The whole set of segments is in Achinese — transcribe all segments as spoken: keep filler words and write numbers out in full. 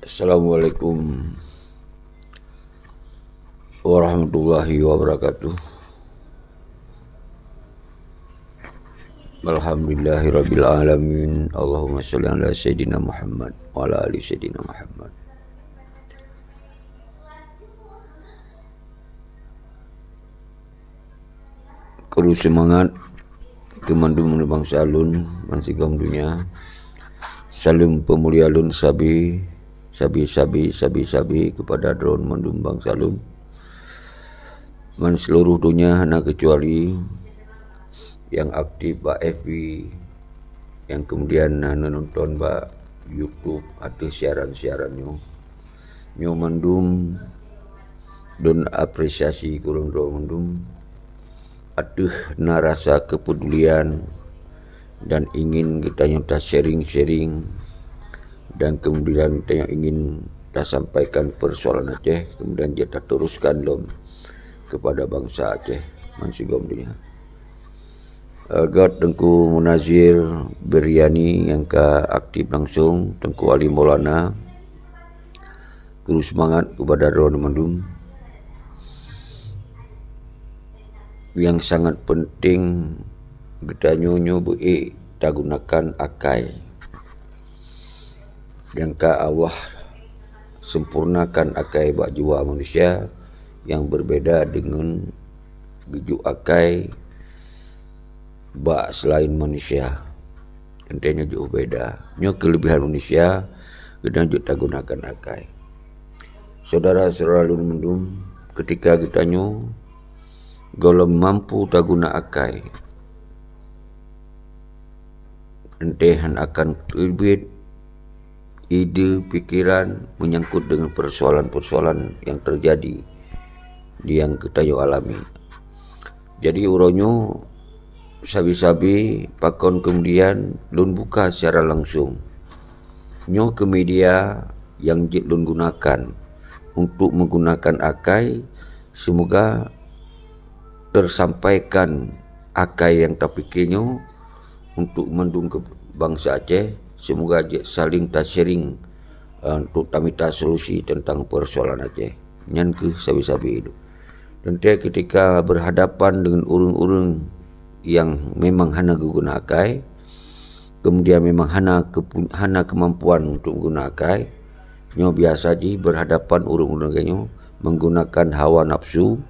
Assalamualaikum warahmatullahi wabarakatuh. Alhamdulillahirabbil alamin. Allahumma shalli ala sayyidina Muhammad wa ala ali sayyidina Muhammad. Kru seumangat keu mandum bansa lôn bansigom donya. Saleuem peumulia lôn sabe, sabe-sabe, sabe-sabe keupada droe mandum bansa lôn. Man seuluruh donya hana keucuali nyang aktif bak F B, nyang keumudian na neunonton bak YouTube ateueh siaran-siaran nyoe. Nyoe mandum lôn apresiasi keu droe mandum ateueh na rasa keupedulian dan ingin geutanyoe ta-sharing-sharing dan keumudian geutanyoe ingin tasampaikan peusoalan Aceh, keumudian jeuet tateruskan lom keupada bansa Aceh bansigom donya. Eh, göt Teungku Munazir Biryani nyang ka aktif langsong, Teungku Ali Maulana, kru seumangat keupada droe mandum. Nyang sangat peunteng geutanyoe nyoe beu-ék tagunakan akai. Nyang ka Allah sempurnakan akai bak jiwa manusia nyang beubeda deungon geujok akai bak seulaén manusia. Teuntée nyoe jeuet beda. Nyoe keuleubehan manusia, geutanyoe jeuet tagunakan akai. Syedara-syedara lôn mandum, keutika geutanyoe gohlom mampu taguna akai, teuntée hana akan teubiet ide pikeran meunyangkot deungon peusoalan-peusoalan nyang teujadi nyang geutanyoe alami. Jadi uroe nyoe sabe-sabe pakon keumudian lôn buka secara langsong. Nyoe keu media nyang jeuet lôn gunakan untuk meugunakan akai, seumoga teusampaikan akai nyang tapike nyoe untuk mandum keu bansa Aceh, seumoga jeuet saléng ta-sharing, eh, untuk tamita solusi teuntang peusoalan Aceh. Nyan kheueh sabe-sabe. Teuntée keutika beurhadapan deungon ureuëng-ureuëng nyang memang hana geuguna akai, keumudian memang hana keupu-, hana keumampuan untuk meuguna akai, nyoe biasa jih beurhadapan ureuëng-ureuëng lagée nyoe meugunakan hawa nafsu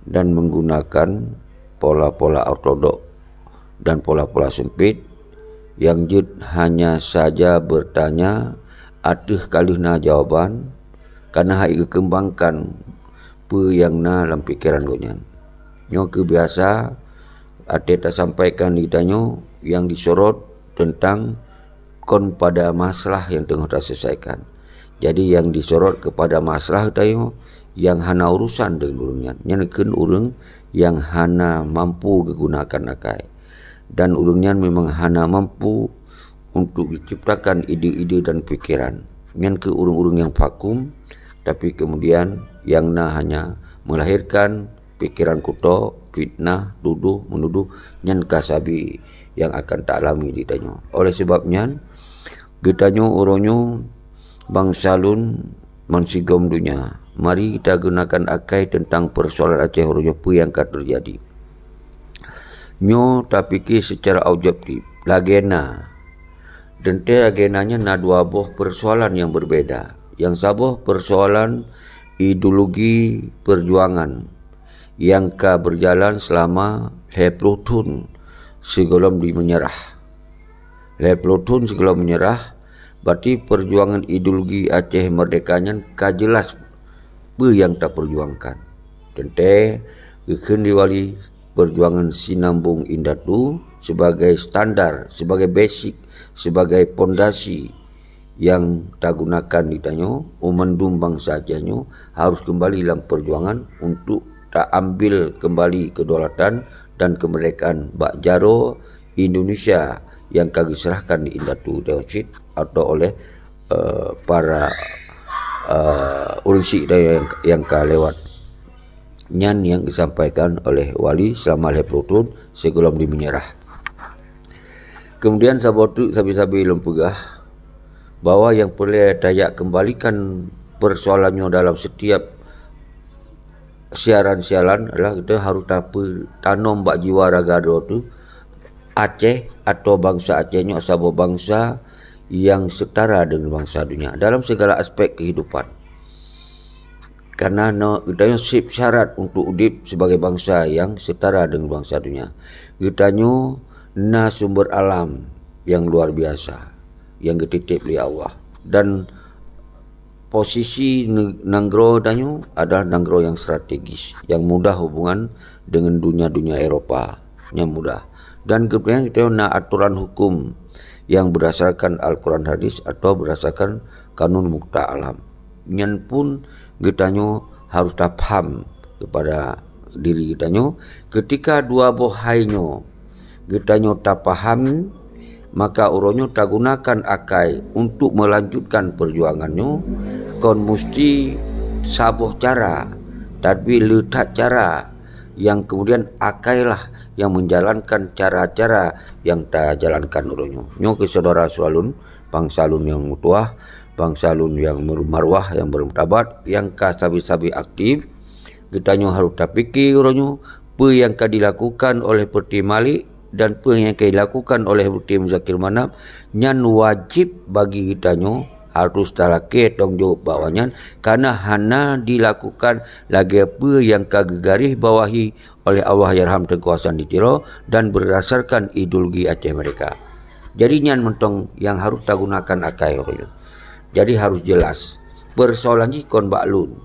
dan meugunakan pola-pola ortodok dan pola-pola seumpit, nyang jeuet hanya saja beurtanya ateueh ka lheueh na jawaban, kana hana geukeumbangkan peue nyang na lam pikeran gobnyan. Nyoe kheueh biasa até tasampaikan di geutanyoe nyang disorot teuntang kon pada masalah nyang teungoh taseulesaikan. Jadi nyang disorot keupada masalah geutanyoe nyang hana urusan deungon ureuëng nyan. Nyan kheun ureuëng nyang hana mampu geugunakan akai. Dan ureuëng nyan memang hana mampu untuk geuciptakan ide-ide dan pikeran. Nyan kheueh ureuëng-ureuëng nyang vakum, tapi keumudian nyang na hanya meulahirkan pikeran kutok, fitnah, tudoh, meunudoh, nyan ka sabe nyang akan ta alami di tanyoe. Oleh sabab nyan, geutanyoe uroe nyoe bansa lôn bansigom donya, mari tagunakan akai teuntang peusoalan Aceh uroe nyoe peue nyang ka teujadi. Nyoe tapike seucara objektif, lagée na. Teuntée lagée na nyan na dua boh peusoalan nyang beubeda. Nyang saboh peusoalan ideologi peujuangan nyang ka beurjalan seulama lhée ploh thon sigohlom jimeunyeurah. Lhée ploh thon sigohlom meunyeurah, berarti peujuangan ideologi Aceh Merdeka nyan ka jeulaih peue nyang tapeujuangkan. Teuntée, geukheun di wali peujuangan sinambong indatu sebagai standar, sebagai basic, sebagai pondasi nyang tagunakan di tanyoe, u mandum bansa Aceh nyoe harus keumbali lam peujuangan untuk taambil keumbali keudaulatan dan keumeurdekaan bak jaroe Indonesia nyang ka geuseurahkan di indatu tanyoe cit atau oleh, eh, para, eh, ureuëng syiek tanyoe nyang, nyang ka lewat. Nyan nyang geusampaikan oleh wali seulama lhée ploh thon sigohlom jimeunyeurah. Keumudian saboh teuk sabe-sabe lôn peugah, bahwa nyang peureulée tajak keumbalikan persoalan nyoe dalam setiap siaran-siaran adalah kita harus tapeu-, tanom bak jiwa raga droe tu Aceh atau bansa Aceh nyoe saboh bansa yang setara dengan bansa dunia dalam segala aspek kehidupan. Karena na-, geutanyoe seb syarat untuk udeb sebagai bansa yang setara dengan bansa dunia. Geutanyoe na sumber alam yang luar biasa yang geutiteb lé Allah. Dan posisi ne-, nanggroe tanyoe adalah nanggroe yang strategis, yang mudah hubungan dengan dunia-dunia Eropa, yang mudah. Dan kemudian kita na aturan hukum yang berdasarkan Al-Quran hadis atau berdasarkan kanun mutlak alam. Nyan pun geutanyoe harus tapaham kepada diri geutanyoe, ketika dua boh hai nyoe geutanyoe tapahami, maka uroe nyoe tagunakan akai untuk melanjutkan perjuangan nyoe, kon musti saboh cara, tapi le that cara yang kemudian akailah yang menjalankan cara-cara yang tajalankan uroe nyoe. Nyoe keuh syedara Sualun, bangsa lôn nyang meutuwah, bangsa lôn nyang marwah, nyang beurmartabat, nyang ka sabe-sabe aktif. Geutanyoe harôh tapike uroe nyoe, peue nyang ka dilakukan oleh Peureutih Malik dan peue nyang ka dilakukan oleh Peureutih Muzakir Manaf, nyan wajéb bagi geutanyoe harôh talakée tanggông jaweueb bak awaknyan, kareuna hana dilakukan lagée peue nyang ka geugaréh bawahi oleh Allahyarham Teungku Hasan di Tiro dan berdasarkan ideologi Aceh Merdeka. Jadi nyan mantong nyang harôh tagunakan akai uroe nyoe. Jadi harôh jeulaih, peusoalan jih kon bak lôn.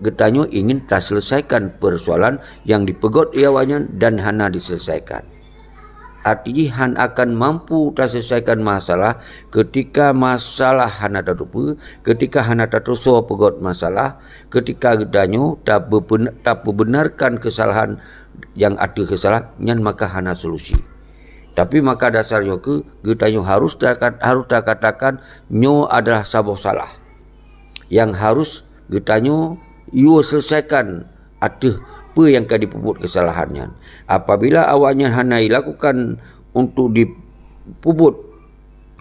Geutanyoe ingin taseuleusaikakan peusoalan nyang dipeugét lé awaknyan dan hana diseuleusaikakan. Arti jih hana akan mampu taseuleusaikakan masalah keutika masalah hana tateupeue, keutika hana tatusoe peugét masalah, keutika geutanyoe tapeubeunakan keusalahan nyang ateueh keusalahan, nyan maka hana solusi. Tapi maka dasar nyoe keuh geutanyoe harôh takat-, harôh takatakan nyoe adalah saboh salah nyang harôh geutanyoe yue seuleusaikan ateueh peue nyang ka jipeubuet keusalahan nyan. Apabila awaknyan hana jilakukan untuk jipeubuet,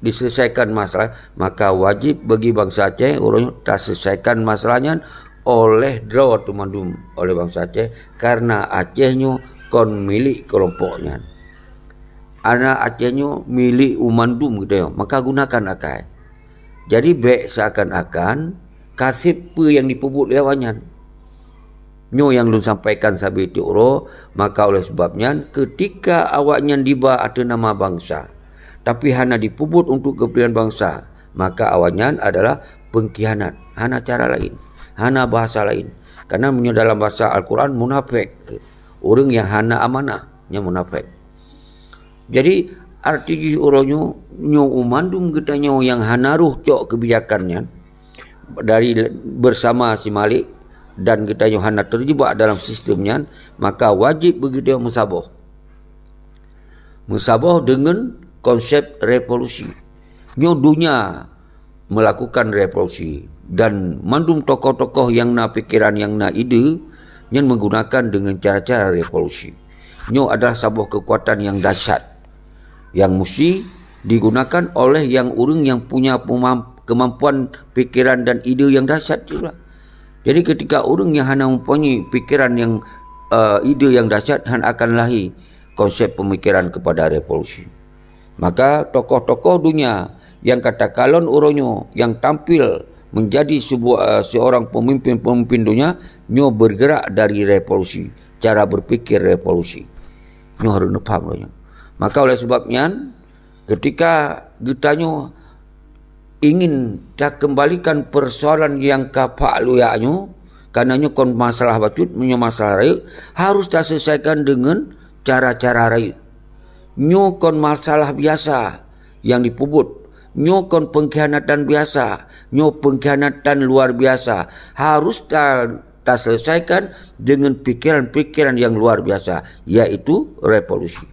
diseuleusaikakan masalah, maka wajéb bagi bansa Aceh uroe nyoe taseuleusaikakan masalah nyan oleh droe teuh mandum oleh bansa Aceh, kareuna Aceh nyoe kon milék keulompok nyan. Aneuk Aceh nyoe milék u mandum geutanyoe, maka gunakan akai. Jadi bék seuakan-akan ka seb peue nyang jipeubuet lé awaknyan. Nyoe nyang lôn sampaikan sabe tieb uroe, maka oleh sabab nyan keutika awaknyan jiba ateueh nama bansa, tapi hana jipeubuet untuk keupeuntengan bansa, maka awaknyan adalah peungkhianat. Hana cara laén, hana bahasa laén. Kareuna meunyoe dalam bahasa Al-Quran, munafék, ureuëng nyang hana amanah, nyan munafék. Jadi, arti jih uroe nyoe, nyoe u mandum geutanyoe nyang hana rhoh cok keubijakan nyan dari bersama si Malik dan geutanyoe hana terjebak dalam sistem nyan, maka wajéb bagi geutanyoe meusaboh. Meusaboh deungon konsep revolusi. Nyoe donya melakukan revolusi dan mandum tokoh-tokoh nyang na pikeran, nyang na ide, nyan menggunakan dengan cara-cara revolusi. Nyoe adalah saboh kekuatan nyang dahsyat nyang musti digunakan oleh nyang ureuëng nyang punya pemam-, kemampuan pikeran dan ide nyang dahsyat juga. Jadi keutika ureuëng nyang hana mempunyai pikeran nyang, eh, ide nyang dahsyat, hana akan lahé konsep pemikiran kepada revolusi. Maka tokoh-tokoh dunia nyang ka takalon uroe nyoe nyang tampil menjadi sebuah, eh, seorang pemimpin-pemimpin dunia, nyoe bergerak dari revolusi, cara berpikir revolusi. Nyoe harus neupaham uroe nyoe. Maka oleh sebab nyan, keutika geutanyoe ingin takeumbalikan peusoalan nyang ka phak luyak nyoe, kareuna nyoe kon masalah bacut, meunyoe masalah rayeuk, harôh taseuleusaikakan deungon cara-cara rayeuk. Nyoe kon masalah biasa nyang jipeubuet. Nyoe kon peungkhianatan biasa. Nyoe peungkhianatan luar biasa. Harôh ta-, taseuleusaikakan deungon pikeran-pikeran nyang luar biasa, yaitu revolusi.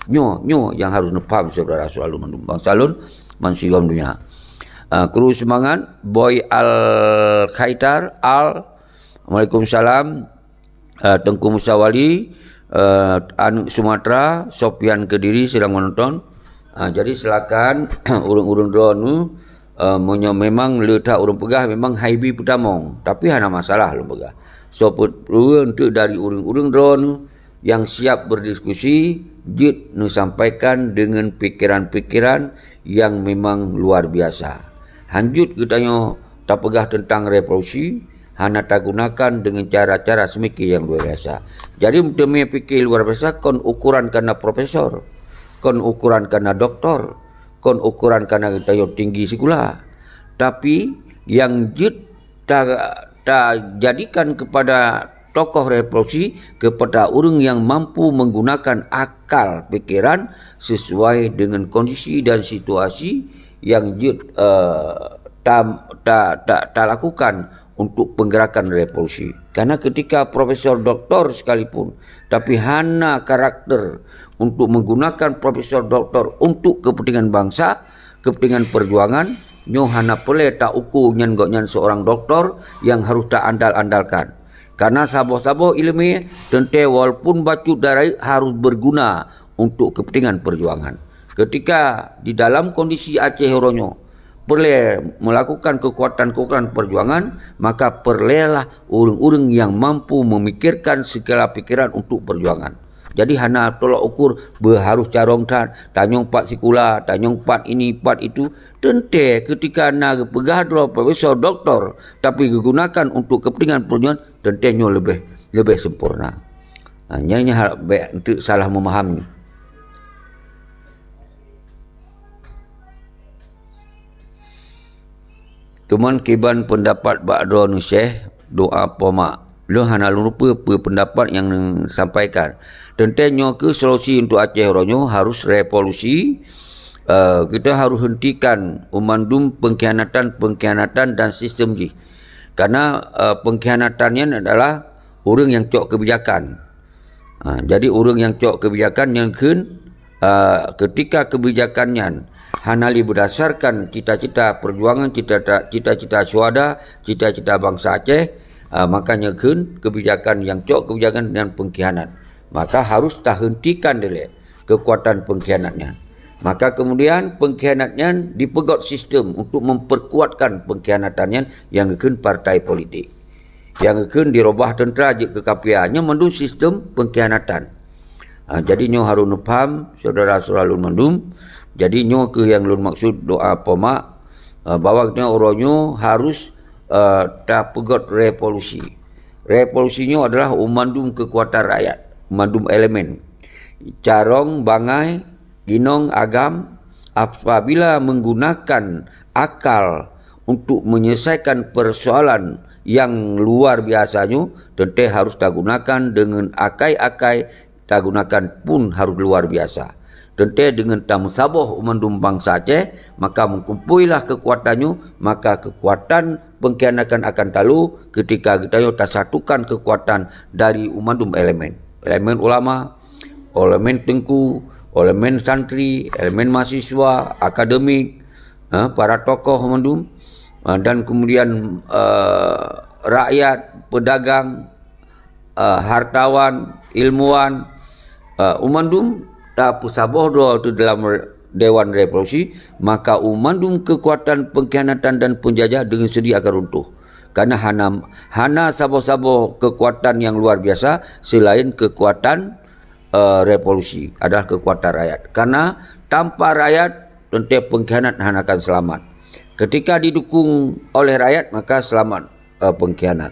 Nyoe, nyoe nyang harôh neupaham syedara Sualun mandum, bansa lôn, bansigom donya. Ah, kru seumangat, Boy Al Khaitar, Al, Waalaikumsalam. Ah, Teungku Musa Wali, ah, aneuk Sumatera, Sofian Kediri sedang menonton. Ha, jadi silakan ureuëng-ureuëng droeneuh, uh, meunyoe memang le that ureuëng peugah memang haibi peutamong, tapi hana masalah lôn peugah. Soe peuet peue enteuk dari ureuëng-ureuëng droeneuh nyang siap berdiskusi, jeuet neusampaikan deungon pikeran-pikeran nyang memang luar biasa. Hanjeuet geutanyoe tapeugah teuntang revolusi, hana tagunakan deungon cara-cara seumike nyang luar biasa. Jadi, meuteumé pike luar biasa kon ukoran kana profesor, kon ukoran kana doktor, kon ukoran kana geutanyoe tinggi sikula. Tapi, nyang jeuet ta-, tajadikan kepada tokoh revolusi, kepada ureuëng nyang mampu menggunakan akal pikeran sesuai dengan kondisi dan situasi nyang jeuet, eh, ta-, ta-, ta-, talakukan untuk penggerakan revolusi. Karena ketika profesor doktor sekalipun, tapi hana karakter untuk menggunakan profesor doktor untuk kepentingan bangsa, kepentingan perjuangan, nyoe hana peureulée ta-uko nyan gobnyan seorang doktor nyang harus taandal-andalkan. Karena saboh-saboh iéleumé teuntée walaupun bacut dan rayeuk harus berguna untuk kepentingan perjuangan. Ketika di dalam kondisi Aceh uroe nyoe peureulée melakukan kekuatan-kekuatan perjuangan, maka peureulée lah ureuëng-ureuëng nyang mampu memikirkan segala pikeran untuk perjuangan. Jadi hana tolok ukur beuharus carông that, tanyong pat sikula, tanyong pat ini, pat itu. Teuntée ketika na geupeugah droe profesor doktor, tapi geugunakan untuk kepentingan perjuangan, teuntée nyoe leubeh, leubeh sempurna. Ha, nyan, nyan harap bék enteuk salah memahami. Cuman kiban pendapat bak droeneuh Syekh, doa poh mak. Lôn hana lôn lupa peue pendapat nyang neusampaikan. Teuntée nyoe keuh solusi untuk Aceh uroe nyoe harus revolusi. Eh, kita harus hentikan umandum pengkhianatan-pengkhianatan dan sistem jih. Karena, eh, pengkhianatan nyan adalah ureuëng nyang cok kebijakan. Ha, jadi ureuëng nyang cok kebijakan nyang kheun, ha, ketika kebijakan nyan hana lé berdasarkan cita-cita perjuangan, cita-cita, cita-cita syuhada, cita-cita bangsa Aceh, ha, maka nyang kheun kebijakan nyang cok kebijakan nyan pengkhianat. Maka harus tahentikan dilée kekuatan pengkhianat nyan. Maka kemudian pengkhianat nyan dipeugét sistem untuk memperkuatkan pengkhianatan nyan nyang kheun partai politik. Nyang kheun dirubah teuntera jeuet keu kafé, nyan mandum sistem pengkhianatan. Ha, jadi nyoe harôh neupaham, syedara-syedara lôn mandum. Jadi nyoe keuh nyang lôn maksud doa poh mak, ha, bahwa nyoe uroe nyoe harôh, ha, tapeugét revolusi. Revolusi nyoe adalah mandum keukuatan rakyat, mandum elemen. Carông, bangai, inong, agam, apabila menggunakan akal untuk menyelesaikan persoalan nyang luar biasa nyoe, teuntée harôh tagunakan deungon akai-akai, tagunakan pun harôh luar biasa. Teuntée deungon tameusaboh u mandum bansa Aceh, maka meukumpuilah keukuatan nyoe, maka keukuatan pengkhianatan akan talo ketika geutanyoe tasatukan keukuatan dari u mandum elemen. Elemen ulama, elemen teungku, elemen santri, elemen mahasiswa, akademik, ha, para tokoh mandum, ha, dan kemudian, eh, rakyat, pedagang, eh, hartawan, ilmuwan, eh, u mandum tapeusaboh droe teuh dalam re-, Dewan Revolusi, maka u mandum keukuatan pengkhianatan dan penjajah deungon seudeh akan runtuh. Karena hana, hana saboh-saboh keukuatan nyang luar biasa selain keukuatan, eh, revolusi, adalah keukuatan rakyat. Karena tanpa rakyat, teuntée pengkhianat hana akan selamat. Ketika didukung oleh rakyat, maka selamat, eh, pengkhianat.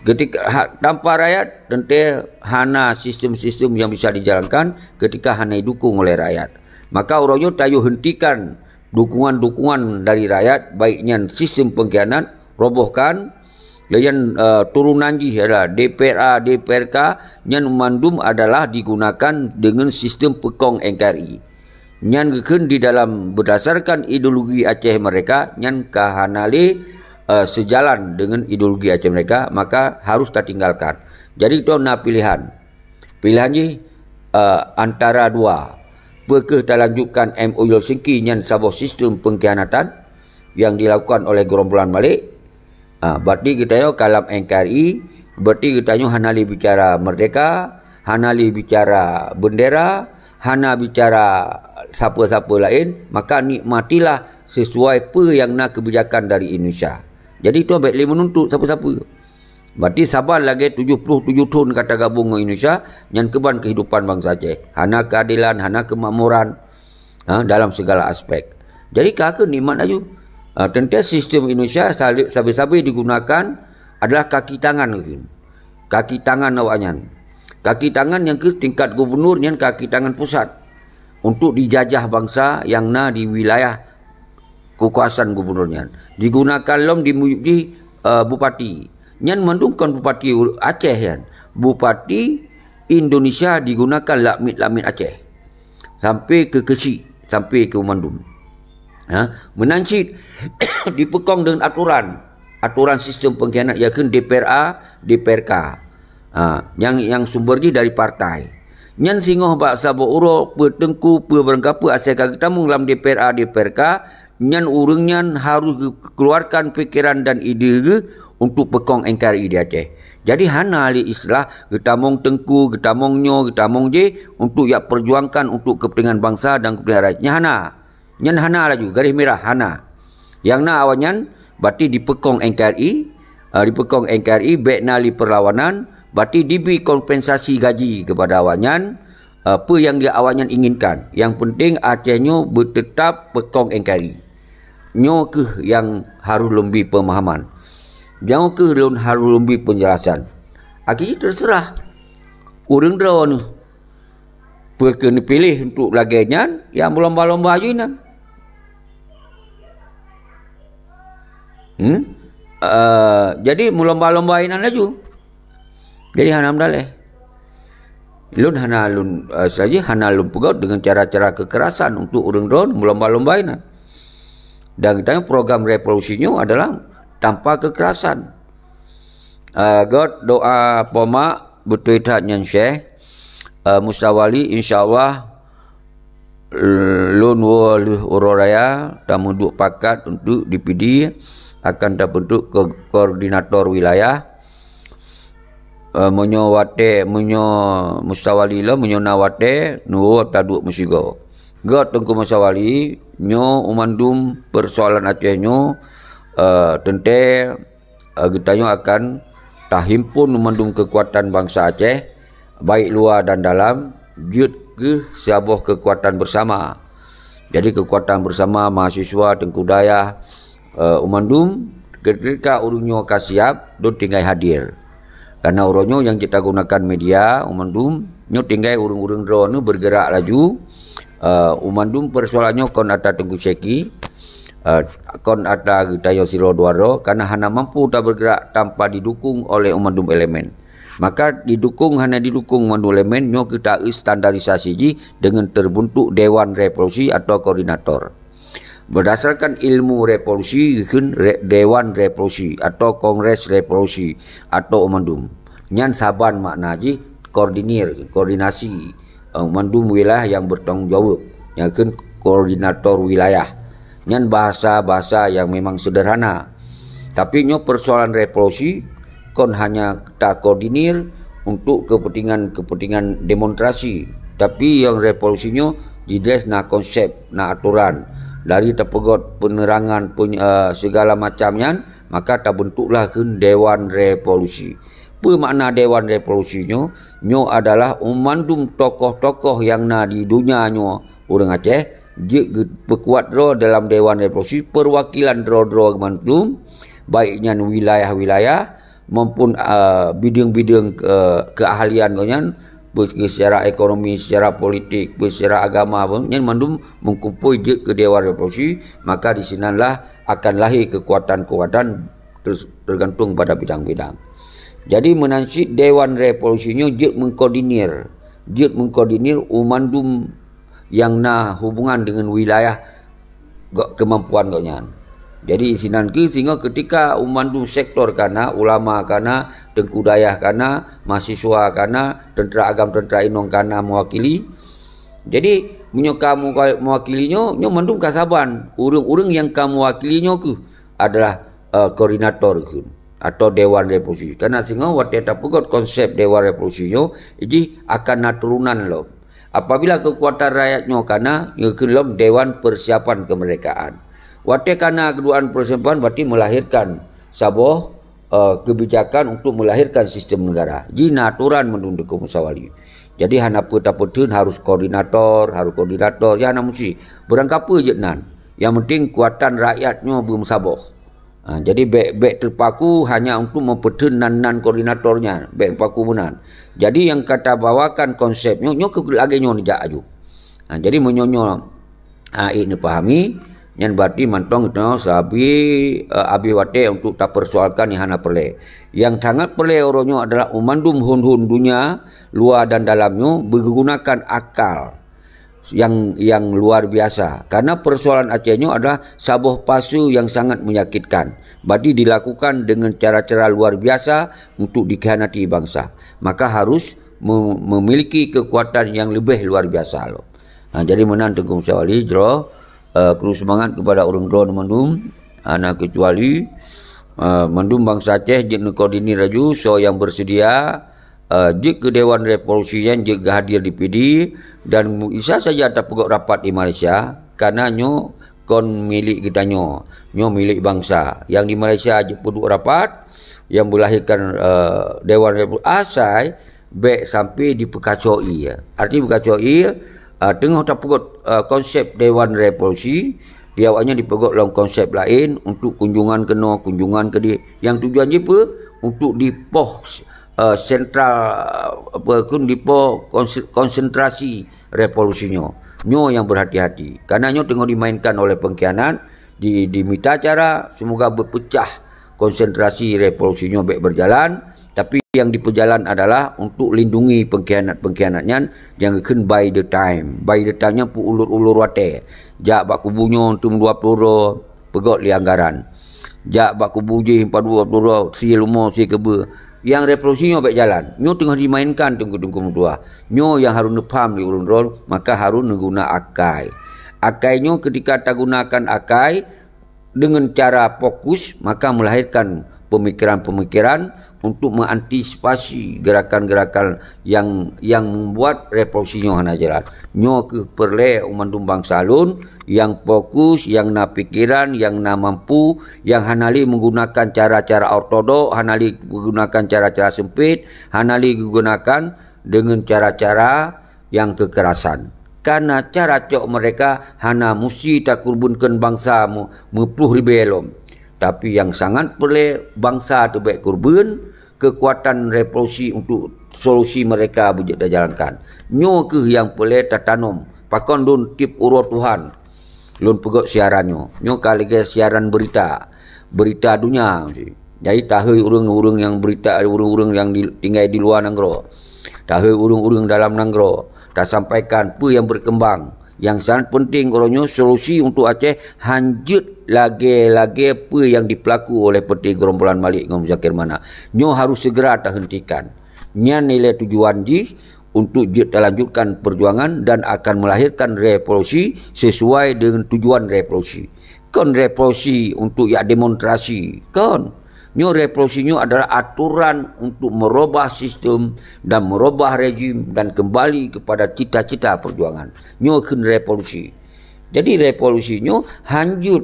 Ketika ha-, tanpa rakyat, teuntée hana sistem-sistem nyang bisa dijalankan ketika hana didukung oleh rakyat. Maka uroe nyoe tayue hentikan dukungan-dukungan dari rakyat, baik nyan sistem pengkhianat, robohkan, dan, eh, turunan jih adalah D P R A, D P R K, nyan mandum adalah digunakan deungon sistem peukong N K R I. Nyan geukheun di dalam berdasarkan ideologi Aceh Merdeka, nyan ka hana lé, eh, seujalan deungon ideologi Aceh Merdeka, maka harôh tatinggalkan. Jadi, droe na pilihan. Pilihan jih, eh, antara dua. Peu kheueh talanjutkan M O U Helsinki nyan saboh sistem pengkhianatan nyang dilakukan oleh gerombolan Malik? Ah, berarti geutanyoe ka lam N K R I, berarti geutanyoe hana lé bicara merdeka, hana lé bicara bendera, hana bicara sapa-sapa laén, maka nikmatilah sesuai peue nyang na keubijakan dari Indonesia. Jadi, tu bék lé meununtut sapa-sapa. Berarti saban lagée tujoh ploh tujoh thon ka tagabong ngon Indonesia, nyan keuban keuhidupan bansa Aceh. Hana keuadelan, hana keumakmuran, ha, dalam segala aspek. Jadi, ka keuh nikmat laju. Ha, teuntée sistem Indonesia sabe-sabe digunakan adalah kaki tangan, kaki tangan awaknyan. Kaki tangan nyang keuh tingkat gubernur nyan kaki tangan pusat untuk dijajah bansa nyang na di wilayah keukuasaan gubernur nyan. Digunakan lom di muyub jih, eh, bupati. Nyan mandum kon bupati Aceh nyan. Bupati Indonesia digunakan lam miet-lam miet Aceh. Sampai keu keuchik, sampai keu mandum. Ha, meunan cit dipeukong deungon aturan. Aturan sistem pengkhianat, yakni D P R A, D P R K. Ha, nyang, nyang sumber jih dari partai. Nyan singoh bak saboh uroe, peue teungku, peue barangkapeue asai ka geutamong lam D P R A, D P R K, nyan ureuëng nyan harôh geukeuluarkan pikeran dan ide geuh untuk peukong N K R I di Aceh. Jadi, hana lé istilah geutamong teungku, geutamong nyoe, geutamong jéh untuk jak peujuangkan untuk keupeuntengan bansa dan keupeuntengan rakyat. Nyan hana. Nyan hana laju, garéh mirah hana. Nyang na awaknyan, berarti dipeukong N K R I, eh, dipeukong N K R I, bék na lé peurlawanan, berarti dibri kompensasi gaji keupada awaknyan, eh, peue nyang di awaknyan inginkan. Nyang penting Aceh nyoe beuteutap peukong N K R I. Nyoe keuh nyang harôh lôn bri peumahaman. Nyoe keuh lôn harôh lôn bri peunjelasan. Akhé jih teuseurah ureuëng droeneuh. Peue keuh neupiléh untuk lagée nyan, nyang meulomba-lomba aju inan. Hmm? Eh, jadi meulomba-lomba inan laju. Jadi hana meudaléh. Lôn hana lôn, eh, saja hana lôn peugét deungon cara-cara kekerasan untuk ureuëng droeneuh meulomba-lomba inan. Dan geutanyoe program revolusi nyoe adalah tanpa kekerasan. Eh, gét doa poma beutôi that nyan Syekh. Eh, Musa Wali, insya Allah, lôn woe lheueh uroe raya, tameuduek pakat untuk D P D, akan tabentuk ko-, koordinator wilayah. Eh, meunyoe watée, meunyoe Musa Wali lom, meunyoe na watée, neuwoe taduek meusigoe. Gét Teungku Musa Wali, nyoe u mandum peusoalan Aceh nyoe, eh, teuntée eh, geutanyoe akan tahimpun mandum keukuatan bansa Aceh, baik luwa dan dalam, jeuet keuh saboh keukuatan beusama. Jadi, keukuatan beusama mahasiswa, teungku dayah, eh, u mandum, ketika ureuëng nyoe ka siab, lôn tinggai hadir. Karena uroe nyoe nyang cit tagunakan media, u mandum, nyoe tinggai ureuëng-ureuëng droeneuh bergerak laju, eh, u mandum peusoalan nyoe kon atra Teungku Syeki, eh, kon atra geutanyoe sidroe dua droe, karena hana mampu tabergerak tanpa didukung oleh u mandum elemen. Maka didukung hana didukung u mandum elemen nyoe keuh ta standarisasi jih deungon terbentuk Dewan Revolusi atau koordinator. Berdasarkan ilmu revolusi, geukheun re-, Dewan Revolusi atau Kongres Revolusi atau u mandum. Nyan saban makna jih koordinir, koordinasi, eh, mandum wilayah nyang bertanggung jawab, nyang kheun koordinator wilayah. Nyan bahasa-bahasa nyang memang sederhana. Tapi nyoe persoalan revolusi kon hanya takoordinir untuk kepentingan-kepentingan demonstrasi, tapi nyang revolusi nyoe jideh na konsep, na aturan. Dari tapeugét penerangan, peny-, eh, segala macam nyan, maka tabentuklah kheun Dewan Revolusi. Peue makna Dewan Revolusi nyoe? Nyoe adalah mandum tokoh-tokoh nyang na di donya nyoe ureuëng Aceh jeuet geupeukuat droe dalam Dewan Revolusi, perwakilan droe-droe mandum, baik nyan wilayah-wilayah maupun, a, bideueng-bideueng, e, keahlian gobnyan, baik secara ekonomi, secara politik, baik secara agama pun, nyan mandum meukumpôi jeuet keu Dewan Revolusi, maka di sinanlah akan lahé keukuatan-keukuatan ter-, tergantung pada bidang-bidang. Jadi, meunan cit Dewan Revolusi nyoe jeuet mengkoordinir, jeuet mengkoordinir u mandum nyang na hubungan deungon wilayah go-, keumampuan gobnyan. Jadi, sinan keuh singoh keutika u mandum sektor ka na, ulama ka na, teungku dayah ka na, mahasiswa ka na, teuntara agam, teuntara inong ka na meuwakili. Jadi, meunyoe ka meuwa-, meuwakili nyoe, nyoe mandum ka saban. Ureuëng-ureuëng nyang ka meuwakili nyoe keuh adalah, eh, koordinator kheun atau Dewan Revolusi. Karena singoh watée tapeugét konsep Dewan Revolusi nyoe, jih akan na turunan lom. Apabila keukuatan rakyat nyoe kana, nyoe kheun lom Dewan Persiapan Kemerdekaan. Watée kana keuduaan persiapan, berarti melahirkan saboh, eh, kebijakan untuk melahirkan sistem negara. Jih na aturan mandum di Keumusawali. Jadi hana peue tapeutheun harus koordinator, harus koordinator, ya hana musti. Beurangkapeue jeuet nan. Yang penting kuatan rakyat nyoe beumeusaboh. Ha, jadi bék, bék terpaku hanya untuk meupeutheun nan-nan koordinator nyan, bék terpaku meunan. Jadi nyang ka tabawakan konsep nyoe, nyoe keu lagée nyoe neujak aju. Ha, jadi meunyoe nyoe, ha, ék neupahami, nyan berarti mantong geutanyoe sabe, eh, abéh watée untuk tapersoalkan nyang hana peureulée. Nyang sangat peureulée uroe nyoe adalah mandum hon-hon donya, luwa dan dalam nyoe, beugunakan akal nyang, nyang luar biasa. Karena persoalan Aceh nyoe adalah saboh fase nyang sangat menyakitkan. Berarti dilakukan dengan cara-cara luar biasa untuk dikhianati bangsa. Maka harus me-, memiliki kekuatan yang lebih luar biasa lom. Ha, jadi meunan Teungku Musa Wali, jroh, eh, kru semangat kepada ureuëng droe mandum, hana kecuali, eh, mandum bangsa Aceh jeuet neukoordinir laju, soe nyang bersedia, eh, jeuet keu Dewan Revolusi nyan, jeuet geuhadir di Pidie, dan mu-, bisa saja tapeugöt rapat di Malaysia, karena nyoe kon milék geutanyoe, nyoe milék bangsa. Nyang di Malaysia jeuet peuduek rapat, nyang beulahirkan, eh, Dewan Revolusi, asai bék sampai dipeukaco ie. Arti peukaco ie, eh, teungoh tapeugöt, eh, konsep Dewan Revolusi, di awaknyan dipeugöt lom konsep laén untuk kunjungan keunoe, kunjungan keudeh. Nyang tujuan jih peue? Untuk dipoh, eh, sentral, apa, kun dipoh konse-, konsentrasi revolusi nyoe. Nyoe nyang berhati-hati. Karena nyoe teungoh dimainkan oleh pengkhianat, di, dimita cara semoga berpecah konsentrasi revolusi nyoe bék berjalan, tapi nyang dipeujalan adalah untuk lindungi pengkhianat-pengkhianat nyan nyang geukheun buy the time. Buy the time nyan peuulur-ulur watée. Jak bak kubu nyoe teuma dua ploh droe, peugöt lé anggaran. Jak bak kubu jih empat puluh droe, sie leumo, sie keubeue. Nyang revolusi nyoe bék jalan. Nyoe teungoh dimainkan teungku-teungku meutuah. Nyoe nyang harôh neupaham lé ureuëng droe, maka harôh neuguna akai. Akai nyoe ketika tagunakan akai dengan cara fokus, maka melahirkan pemikiran-pemikiran untuk mengantisipasi gerakan-gerakan yang, yang membuat revolusi nyoe hana jalan. Nyoe keuh peureulée u mandum bangsa lôn nyang fokus, nyang na pikiran, nyang na mampu, nyang hana lé menggunakan cara-cara ortodok, hana lé menggunakan cara-cara sempit, hana lé gegunakan dengan cara-cara nyang keukerasan. Karena cara cok mereka hana musti takurbeunkeun bangsa mu-, meuploh ribée lom. Tapi nyang sangat peureulée bangsa teubek kurbeuen, keukuatan revolusi untuk solusi mereka beujeuet tajalankan. Nyoe keuh nyang peureulée tatanom. Pakon lôn tieb uroe Tuhan lôn peugöt siaran nyoe. Nyoe ka lagée siaran beurita. Beurita donya meusti. Jadi tahôi ureuëng-ureuëng nyang beurita, ureuëng-ureuëng nyang di, tinggai di luwa nanggroe. Tahôi ureuëng-ureuëng dalam nanggroe. Tasampaikan peue nyang beukeumbang. Nyang sangat penting uroe nyoe solusi untuk Aceh hanjeuet lagée-lagée peue nyang dipeulaku oleh Peuté Gerombolan Malik ngon Muzakir Manaf. Nyoe harôh segera tahentikan. Nyan ilée tujuan jih untuk jeuet talanjutkan perjuangan dan akan melahirkan revolusi sesuai dengan tujuan revolusi. Kon revolusi untuk yak demonstrasi, kon. Nyoe revolusi nyoe adalah aturan untuk merubah sistem dan merubah rejim dan kembali kepada cita-cita perjuangan. Nyoe kheun revolusi. Jadi revolusi nyoe hanjeuet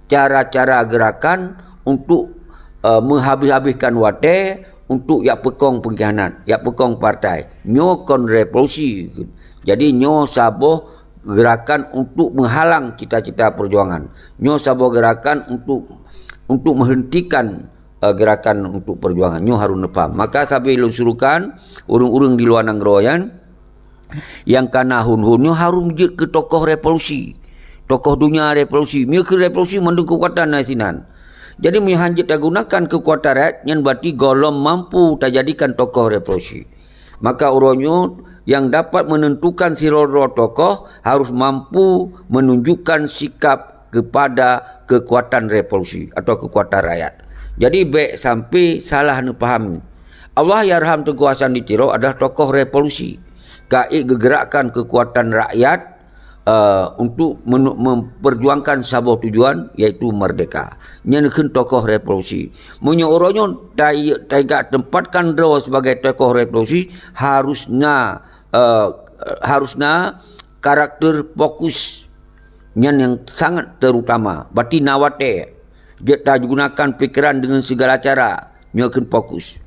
cara-cara gerakan untuk, eh, menghabis-habiskan watée untuk yak peukong pengkhianat, yak peukong partai. Nyoe kon revolusi. Jadi nyoe saboh gerakan untuk menghalang cita-cita perjuangan. Nyoe saboh gerakan untuk, untuk menghentikan, eh, gerakan untuk perjuangan. Nyoe harôh neupaham. Maka sabe lôn surukan ureuëng-ureuëng di luwa nanggroe nyan, nyang kana hon-hon nyoe harôh jeuet keu tokoh revolusi. Tokoh donya revolusi. Meunyoe keu revolusi mandum keukuatan na sinan. Jadi meunyoe hanjeuet tagunakan keukuatan rakyat, nyan berarti gohlom mampu tajadikan tokoh revolusi. Maka uroe nyoe nyang dapat menentukan sidroe-droe tokoh harôh mampu menunjukkan sikap kepada keukuatan revolusi atau keukuatan rakyat. Jadi bék sampai salah neupahami. Allahyarham Teungku Hasan di Tiro adalah tokoh revolusi. Ka ék geugerakkan keukuatan rakyat, eh, untuk menu-, memperjuangkan saboh tujuan, yaitu merdeka. Nyan kheun tokoh revolusi. Meunyoe uroe nyoe ta-, taingat tempatkan droe sebagai tokoh revolusi, harôh na, eh, harus na karakter fokus. Nyan nyang sangat terutama. Berarti na watée jeuet tagunakan pikiran dengan segala cara. Nyoe keuh fokus.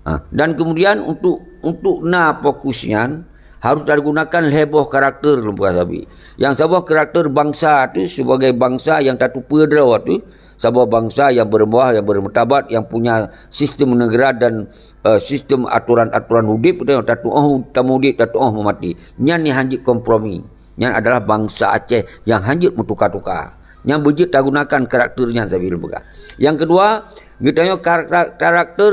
Ha, dan kemudian untuk untuk na fokus nyan harus tagunakan lhée boh karakter lom peugah sabe. Nyang saboh karakter bangsa tu sebagai bangsa nyang tatupeue droe tu, saboh bangsa nyang bermewah, nyang bermartabat, nyang punya sistem negara dan, eh, sistem aturan-aturan udeb, tatuoh tamudeb, tatuoh meumaté. Nyan nyang hanjeuet kompromi. Nyan adalah bangsa Aceh nyang hanjeuet meutuka-tuka. Nyang beujeuet tagunakan karakter nyan sabe lôn peugah. Nyang keudua, geutanyoe karakter, karakter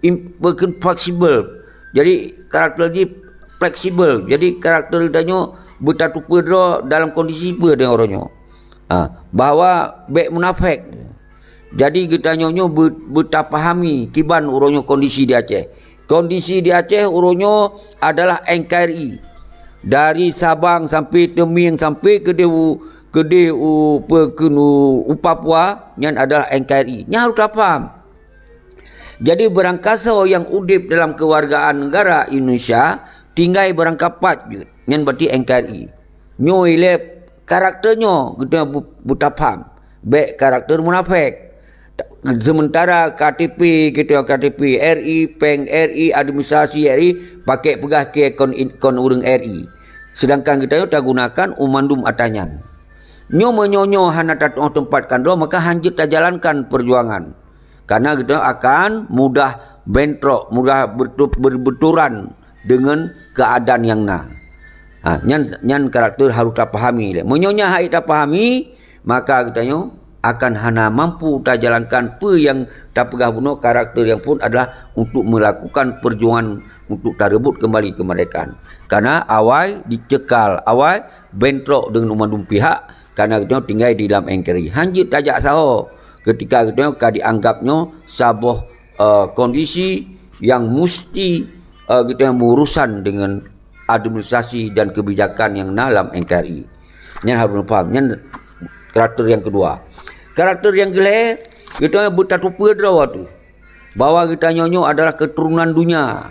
im-, bukon fleksibel. Jadi, karakter jih fleksibel. Jadi, karakter geutanyoe beutatupeue droe dalam kondisi peue deungon uroe nyoe. Ha, bahwa bék munafék. Jadi, geutanyoe nyoe beu-, beutapahami kiban uroe nyoe kondisi di Aceh. Kondisi di Aceh uroe nyoe adalah N K R I. Dari Sabang sampai Teumieng, sampai keudeh u, keudeh u, peue kheun u, u Papua, nyan adalah N K R I. Nyan harôh tapaham. Jadi, barangkasoe nyang udeb dalam keuwargaan neugara Indonesia, tinggai barangkapat jeuet. Nyan berarti N K R I. Nyoe ilée karakter nyoe geutanyoe bu-, beutapaham. Bék karakter munafék. Sementara K T P, geutanyoe K T P R I, péng R I, administrasi R I, pakék peugah keu kon in-, kon ureuëng R I. Sedangkan geutanyoe tagunakan u mandum atra nyan. Nyoe meunyoe nyoe hana tatuoh teumpat kandroe, maka hanjeuet tajalankan peujuangan. Karena geutanyoe akan mudah bentrok, mudah bertu-, berbenturan dengan keadaan nyang na. Ha, nyan, nyan karakter harôh tapahami lé. Meunyoe nyan hana tapahami, maka geutanyoe akan hana mampu tajalankan peue nyang tapeugah bunoe. Karakter nyang phon adalah untuk melakukan perjuangan untuk tareubot kembali kemerdekaan. Karena awai dicekal, awai bentrok dengan mandum pihak, karena geutanyoe tinggai di dalam N K R I. Hanjeuet tajak saho ketika geutanyoe ka dianggap nyoe saboh, eh, kondisi nyang musti, eh, geutanyoe meurusan dengan administrasi dan kebijakan nyang na lam N K R I. Nyan harôh paham. Nyan karakter nyang keudua. Karakter nyang keulhée, geutanyoe beutatupeue droe tu bahwa geutanyoe nyoe adalah keturunan dunia,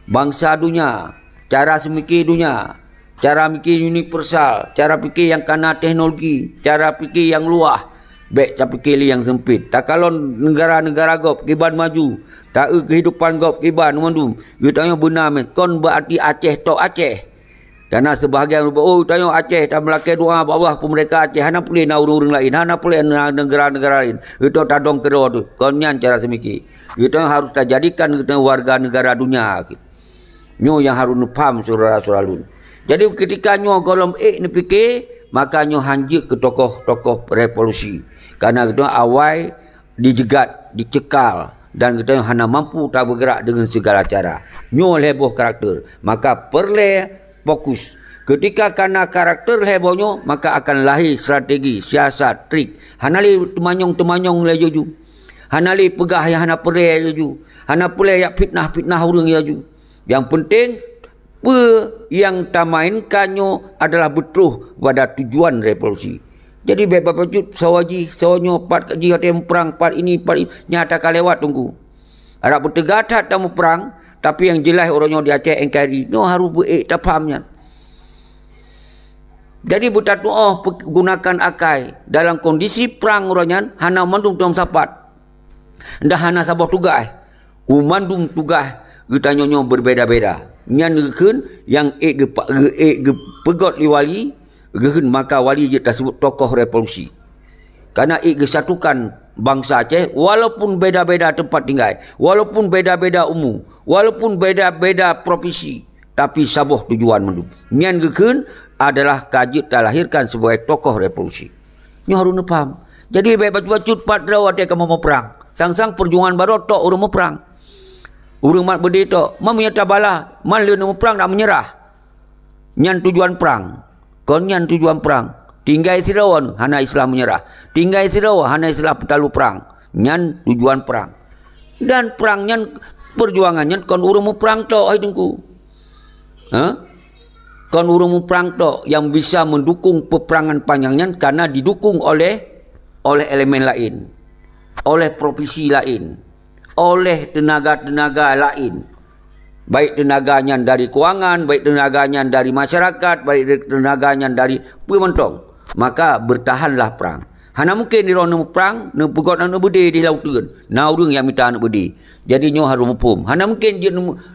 bangsa dunia, cara seumike dunia, cara mikir universal, cara pikir nyang kana teknologi, cara pikir nyang luwah. Bék tapikir lé nyang seumpit. Takalon neugara-neugara gob kiban maju, taeu keuhidupan gob kiban mandum. Geutanyoe beuna meuh kon beuarti Aceh tok Aceh. Karena sebahagian, "Oh, tanyoe Aceh, tameulakée doa bak Allah peumeurdeka Aceh, hana puléh na ureuëng-ureuëng laén, hana puléh na neugara-neugara laén." Geutanyoe tadong keudroe tu. Kon nyan cara seumike. Geutanyoe harôh tajadikan geutanyoe warga neugara dunia. Nyoe nyang harôh neupaham, syedara-syedara lôn. Jadi, ketika nyoe gohlom ék neupike, maka nyoe hanjeuet keu tokoh-tokoh revolusi. Karena geutanyoe awai dijeugat, dicekal, dan geutanyoe hana mampu tabeugerak deungon sigala cara. Nyoe lhée boh karakter, maka peureulée fokus. Ketika kana karakter lhée boh nyoe, maka akan lahé strategi, siasat, trik. Hana lé teumanyong-teumanyong lé juju. Hana lé peugah nyang hana peurée laju. Hana puléh jak fitnah-fitnah ureuëng laju. Nyang penting, peue nyang tamainkan nyoe adalah beutroh pada tujuan revolusi. Jadi, bék bacut sawa jih, sawa nyoe, pat jih watée muprang, pat ini, pat ini, nyata ka lewat teungku. Adak beuteuga that tamuprang, tapi nyang jeulaih uroe nyoe di Aceh N K R I, nyoe harôh beu-ék tapaham nyan. Jadi, beutatuoh pe-, gunakan akai dalam kondisi prang uroe nyan hana mandum tom sapat. Dah hana saboh tugaih. U mandum tugaih geutanyoe nyoe beubeda-beda. Nyan geukheun nyang ék geupa-, geu-, ék geupeugot lé wali, geukheun maka wali jeuet taseubut tokoh revolusi. Karena ék geusatukan bansa Aceh, walaupun beda-beda teumpat tinggai, walaupun beda-beda umu, walaupun beda-beda propinsi, tapi saboh tujuan mandum. Nyan geukheun adalah ka jeuet talahirkan sibagai tokoh revolusi. Nyoe harôh neupaham. Jadi, bék bacut-bacut pat droe watée kamoe muprang. Sang-sang peujuangan baroe tok ureuëng muprang. Ureuëng mat beudé tok. Man meunyoe tabalah, man lé muprang dak meunyeurah. Nyan tujuan prang. Kon nyan tujuan prang. Tinggai sidroe hana istilah meunyeurah. Tinggai sidroe hana istilah peutalu prang. Nyan tujuan prang. Dan prang nyan, peujuangan nyan kon ureuëng muprang tok, hai Teungku. Ha? Kon ureuëng muprang tok nyang bisa meudukung peuprangan panyang nyan, karena didukung oleh, oleh elemen laén, oleh propinsi laén, oleh teunaga-teunaga laén. Baik teunaga nyan dari keuangan, baik teunaga nyan dari masyarakat, baik teunaga nyan dari peue mantong. Maka bertahanlah perang. Hana mungkin droeneuh muprang, neupeugöt aneuk beudé di lauteuen. Na ureuëng nyang mita aneuk beudé. Jadi nyoe harôh muphom. Hana mungkin jeuet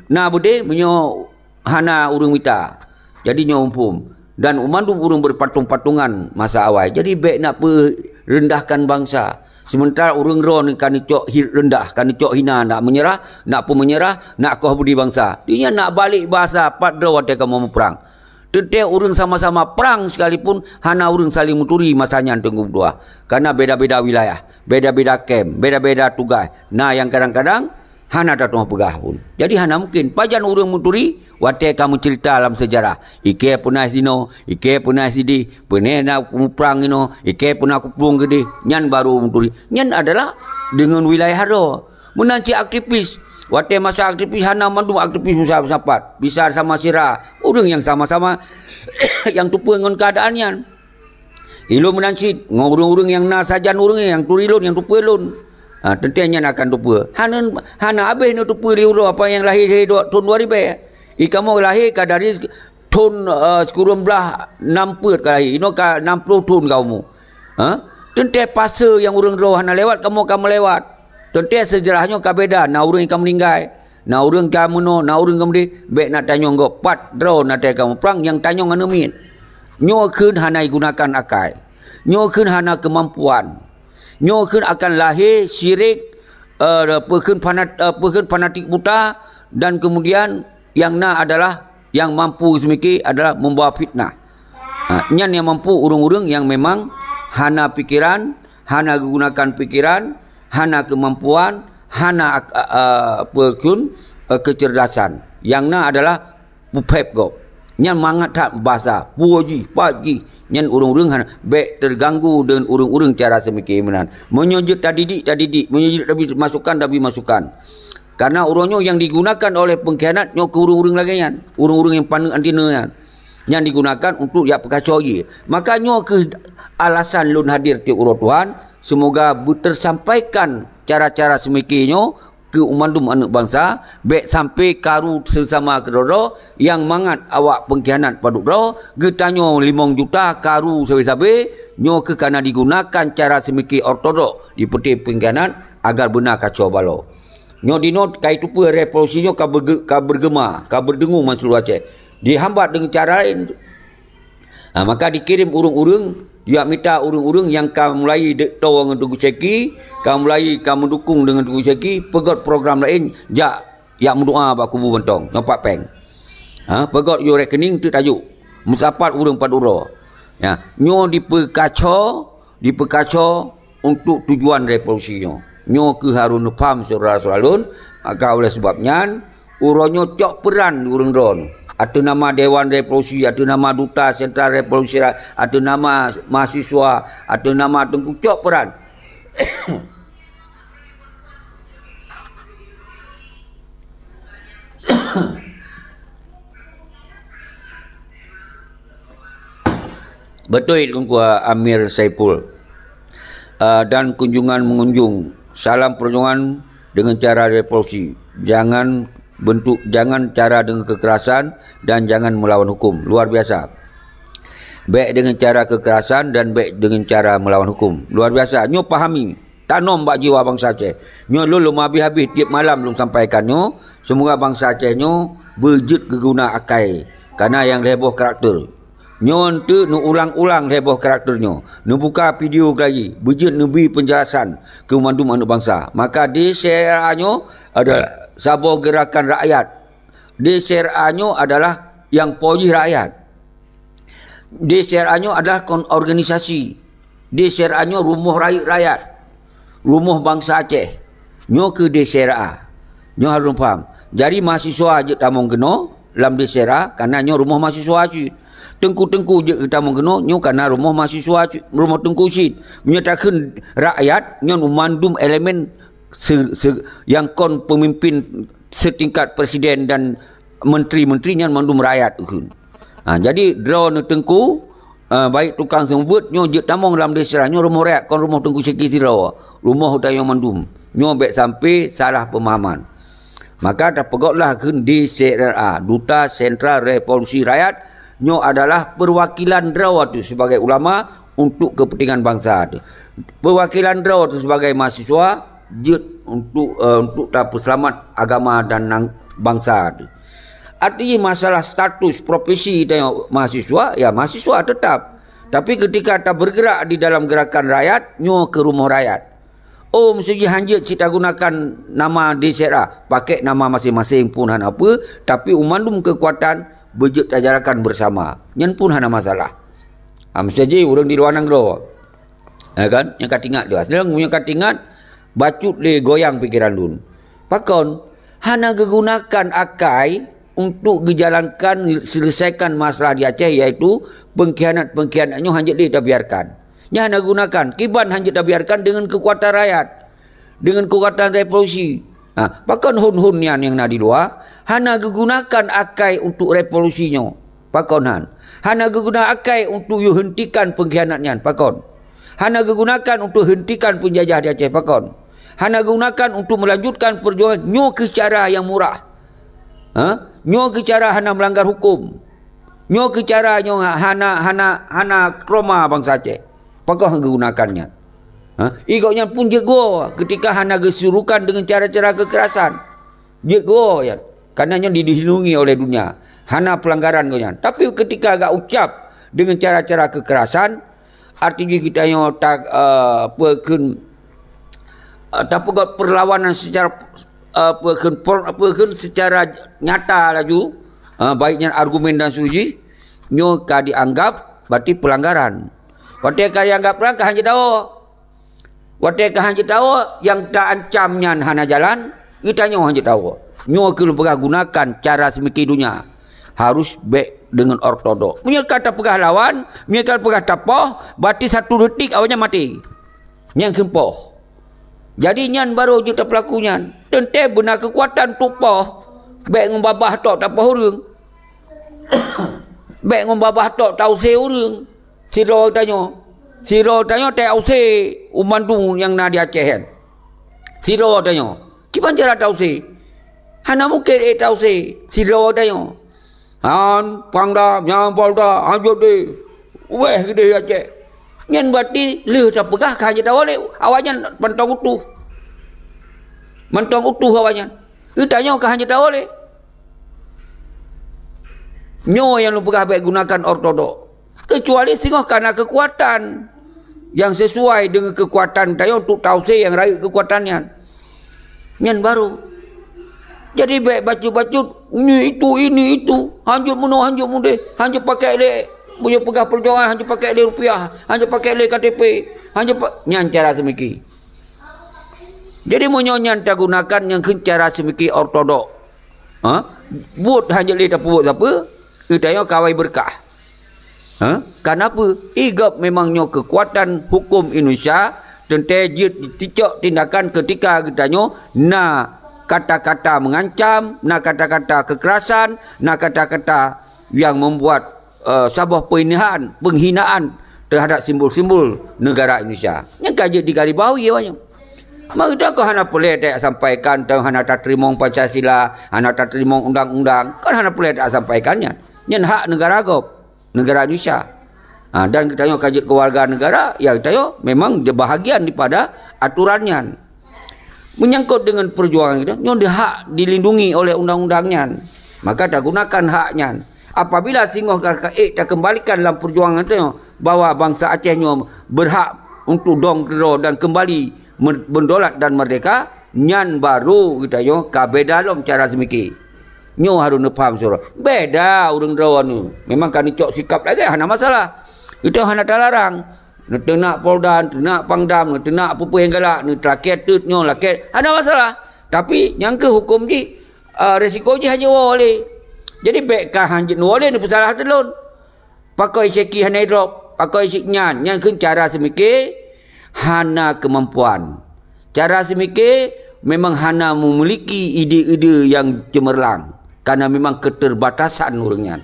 na beudé meunyoe hana ureuëng mita. Jadi nyoe muphom. Dan mandum ureuëng berpatong-patongan masa awai. Jadi bék nak peurendahkan bansa. Sementara ureuëng droeneuh ka neucok rendah, ka neucok hina, nak menyerah, nak peumenyerah, nak koh beudé bansa. Di nyan nak balek basa pat droe watée kamoe muprang. Teuntée ureuëng sama-sama prang sekalipun, hana ureuëng saling meuturi masa nyan teungku meutuah. Karena beda-beda wilayah, beda-beda kem, beda-beda tugaih. Na nyang kadang-kadang hana tatueng peugah pun. Jadi hana mungkin. Pajan ureuëng meuturi watée ka meucerita lam sejarah. Ikée peunah sinoe, ikée peunah sideh, peunah na muprang inoe, ikée peunah kuplueng keudeh. Nyan baru meuturi. Nyan adalah deungon wilayah droe. Meunan cit aktivis. Watée masa aktivis hana mandum aktivis meusapat. Bisa sama sira. Ureuëng nyang sama-sama nyang teupeue ngon keuadaan nyan. Ilôn meunan cit, ngon ureuëng-ureuëng nyang na sajan ureuëng nyang turi lôn, nyang teupeue lôn. Ha, teuntée nyan akan teupeue. Hana, hana habéh nyoe teupeue di uroe apa nyang lahé, lahé thon dua ribée. I kamoe lahé ka dari thon, eh, sikureueng blaih nam peuet ka lahé. Inoe ka nam ploh thon ka umu. Ha? Teuntée fase nyang ureuëng droe hana lewat, kamoe ka meulewat. Teuntée seujarah nyoe ka beda, na ureuëng ka meuninggai. Na ureuëng ka meunoe, na ureuëng ka meudeh, bék na tanyong gob pat droe na teuka muprang nyang tanyong aneuk miet. Nyoe kheun hana igunakan akai. Nyoe kheun hana keumampuan. Nyoe kheun akan lahé syirik, eh, peukheun fanat-, eh, peukheun fanatik buta dan kemudian nyang na adalah nyang mampu seumiki adalah membawa fitnah. Ha, nyan nyang mampu ureuëng-ureuëng nyang memang hana pikiran, hana geugunakan pikiran, hana keumampuan, hana ak-, a-, a-, apa kheun, eh, kecerdasan. Nyang na adalah peuphép gob. Nyan mangat that basa, peue jih, pat jih. Nyan ureuëng-ureuëng hana, bék teuganggu deungon ureuëng-ureuëng cara seumiki meunan. Meunyoe jeuet tadidik, tadidik. Meunyoe jeuet tabri masukan, tabri masukan. Karena uroe nyoe nyang digunakan oleh pengkhianat nyoe keu ureuëng-ureuëng lagée nyan, ureuëng-ureuëng nyang paneuk anti nyan. Nyang digunakan untuk jak peukaco jih. Maka nyoe kheueh alasan lôn hadir tieb uroe Tuhan, semoga beutersampaikan cara-cara seumiki nyoe keu mandum aneuëk bansa, bék sampai karu seusama keudroe-droe nyang mangat awak pengkhianat padub droe, geutanyoe limong juta karu sabe-sabe, nyoe kheueh kana digunakan cara seumiki ortodok dipeuté pengkhianat agar beuna kaco baloe. Nyoe dinoe ka iteupeue revolusi nyoe ka beuge-, ka beugema, ka beudeungoe meusyeuruh Aceh. Dihambat deungon cara laén. Ha, maka dikirém ureuëng-ureuëng, jak mita ureuëng-ureuëng nyang ka mulai deuk toe ngon Teungku Syeki, ka mulai ka meudukong deungon Teungku Syeki, peugét program laén, jak, jak meudoa bak kubu mantong, ngon pat péng. Ha, peugét yue rekening teuk tajok. Meusapat ureuëng padub droe. Ya, nyoe dipeukaco, dipeukaco untuk tujuan revolusi nyoe. Nyoe kheueh harôh neupham syedara-syedara lôn, maka oleh sebab nyan, uroe nyoe cok peuran ureuëng droeneuh. Ateueh nama Dewan Revolusi, ateueh nama Duta Sentral Revolusi, ateueh nama mahasiswa, ateueh nama teungku cok peuran. Beutôi Teungku Amir Saipul, ah, dan kunjungan mengunjung. Salam perjuangan dengan cara revolusi. Jangan bentuk, jangan cara dengan kekerasan dan jangan melawan hukum. Luar biasa. Baik dengan cara kekerasan dan baik dengan cara melawan hukum. Luar biasa. Nyoe pahami. Tanom bak jiwa bansa Aceh. Nyoe lôn lôn habéh-habéh tieb malam lôn sampaikan nyoe, seumoga bansa Aceh nyoe beujeuet geuguna akai, kana nyang lhée boh karakter. Nyoe eunteuk neuulang-ulang lhée boh karakter nyoe, neubuka video lagi, beujeuet neubi peunjelasan keu mandum aneuëk bansa. Maka D C R A nyoe adalah saboh geurakan rakyat. D C R A nyoe adalah nyang po jih rakyat. D C R A nyoe adalah kon organisasi. D C R A nyoe rumoh rayeuk rakyat. Rumoh bansa Aceh. Nyoe kheueh D C R A. Nyoe harôh paham. Jadi mahasiswa jeuet tamong keunoe lam D C R A, kana nyoe rumoh mahasiswa cit. Teungku-teungku jeuet tamong keunoe, nyoe kana rumoh mahasiswa cit, rumoh teungku cit. Meunyoe takheun rakyat, nyoe mandum elemen se-, se-, nyang kon peumimpin setingkat presiden dan menteri-menteri nyan mandum rakyat kheun. Ha, jadi droeneuh teungku, eh, baik tukang seumeubeuet nyoe jeuet tamong lam D C R A nyoe rumoh rakyat kon rumoh Teungku Syeki sidroe, rumoh geutanyoe mandum. Nyoe bék sampai salah peumahaman. Maka tapeugotlah kheun D C R A, Duta Sentral Revolusi Rakyat, nyoe adalah perwakilan droe teuh sebagai ulama untuk kepentingan bangsa teuh. Perwakilan droe teuh sebagai mahasiswa jeuet untuk, eh, untuk tapeuseulamat agama dan nang-, bangsa teuh. Arti masalah status profesi tanyoe mahasiswa, ya mahasiswa tetap. Tapi ketika tabergerak di dalam gerakan rakyat, nyoe keu rumoh rakyat. Oh, meusti jih hanjeuet cit tagunakan nama D C R A, pakai nama masing-masing pun hana apa, tapi umandum kekuatan beujeuet tajalankan bersama. Nyan pun hana masalah. Ha, meusti jih ureuëng di luwa nanggroe. Ya kan? Nyang ka tingat dia. Sedang nyang ka tingat, bacut lé goyang pikiran lôn. Pakon? Hana geugunakan akai untuk geujalankan, selesaikan masalah di Aceh, yaitu pengkhianat-pengkhianat nyoe hanjeuet lé tabiarkan. Nyan hana geugunakan. Kiban hanjeuet tabiarkan dengan kekuatan rakyat, dengan kekuatan revolusi. Ha, pakon hon-hon nyan nyang na di luwa hana geugunakan akai untuk revolusi nyoe? Pakon han? Hana geuguna akai untuk yue hentikan pengkhianat nyan? Pakon? Hana geugunakan untuk hentikan penjajah di Aceh? Pakon? Hana geugunakan untuk melanjutkan perjuangan nyoe keu cara yang murah. Ha? Nyoe keu cara hana melanggar hukum. Nyoe keu cara nyoe hana, hana, hana trauma bangsa Aceh. Pakon geugunakan nyan? Ha? Igok nyan pun jeuet goe ketika hana geusurukan dengan cara-cara kekerasan. Jeuet goe nyan. Karena nyan dilindungi oleh dunia. Hana pelanggaran geuh nyan. Tapi ketika gak ucap dengan cara-cara kekerasan, arti jih kita nyoe tak, uh, apa kheun, uh, tapeugah perlawanan secara, uh, apa kheun, per-, apa kheun, secara nyata laju, uh, baik nyan argumen dan seterusnya, nyoe ka dianggap berarti pelanggaran. Watée ka dianggap pelanggaran, ka hanjeuet tawoe. Watée ka hanjeuet tawoe, nyang ta ancam nyan hana jalan, geutanyoe hanjeuet tawoe. Nyoe keuh lôn peugah gunakan cara seumiki donya. Harus bék deungon ortodok. Meunyoe ka tapeugah lawan, meunyoe ka tapeugah tapoh, berarti satu detik awaknyan maté. Nyang keupoh. Jadi nyan barô jeuet tapeulaku nyan. Teuntée beuna keukuatan tupoh. Bék ngon babah tok tapoh ureuëng. Bék ngon babah tok tausé ureuëng. Sidroe tanyoe. Sidroe tanyoe tausé u mandum nyang na di Aceh nyan. Sidroe tanyoe. Kiban cara tausé? Hana mungken ék tausé sidroe tanyoe. Han, Pangdam, nyang Polda, hanjeuet deh. Wéh keudeh Aceh. Nyan berarti lheueh tapeugah ka hanjeuet tawoe lé awaknyan mantong utuh. Mantong utuh awaknyan. Geutanyoe ka hanjeuet tawoe lé. Nyoe nyang lôn peugah bék gunakan ortodok. Keucuali singoh ka na keukuatan nyang sesuai deungon keukuatan tanyoe untuk tausé nyang rayeuk keukuatan nyan. Nyan barô. Jadi bék bacut-bacut, ini itu, ini itu. Hanjeuet meunoe, hanjeuet mudeh, hanjeuet pakai lé, meunyoe peugah peujuangan, hanjeuet pakai lé rupiah, hanjeuet pakai lé K T P, hanjeuet pa-, nyan cara seumiki. Jadi meunyoe nyan tagunakan nyang kheun cara seumiki ortodok. Ha? Buet hanjeuet lé tapeubuet sapeue, geutanyoe kawai beureukat. Ha? Kenapa? Igop memang nyoe keukuatan hukum Indonesia teuntée jeuet dicok tindakan keutika geutanyoe na kata-kata mengancam, na kata-kata kekerasan, na kata-kata yang membuat, eh, saboh penghinaan, penghinaan terhadap simbol-simbol negara Indonesia. Nyang ka jeuet digaribawi awaknyan. Maka keu hana peureulée tasampaikan, teuh hana tateurimong Pancasila, hana tateurimong undang-undang, kan hana peureulée tasampaikan nyan. Nyan hak negara gob, negara Indonesia. Ha, dan geutanyoe ka jeuet keu warga negara, ya geutanyoe memang bahagian daripada aturan nyan. Menyangkut dengan perjuangan kita, nyoe hak dilindungi oleh undang-undang nyan. Maka tagunakan hak nyan. Apabila singoh ka, ka ék takeumbalikan lam perjuangan tanyoe bahwa bangsa Aceh nyoe berhak untuk dong keudroe dan kembali mer-, berdaulat dan merdeka, nyan baru geutanyoe ka beda lom cara seumiki. Nyoe harôh neupaham sidroe. Beda ureuëng droeneuh. Memang ka neucok sikap lagée hana masalah. Geutanyoe hana talarang. Neuteunak Polda, neuteunak Pangdam, neuteunak peue-peue nyang galak, neuteunak teut nyoe lakée, hana masalah. Tapi nyang keu huköm jih, ah, resiko jih hanjeuet woe lé. Jadi bék ka hanjeuet woe lé neupeusalah teulon. Pakon syeki hana idrop, pakon syek nyan, nyang kheun cara seumiki hana keumampuan. Cara seumike memang hana memiliki ide-ide nyang cemerlang, karena memang keterbatasan ureuëng nyan.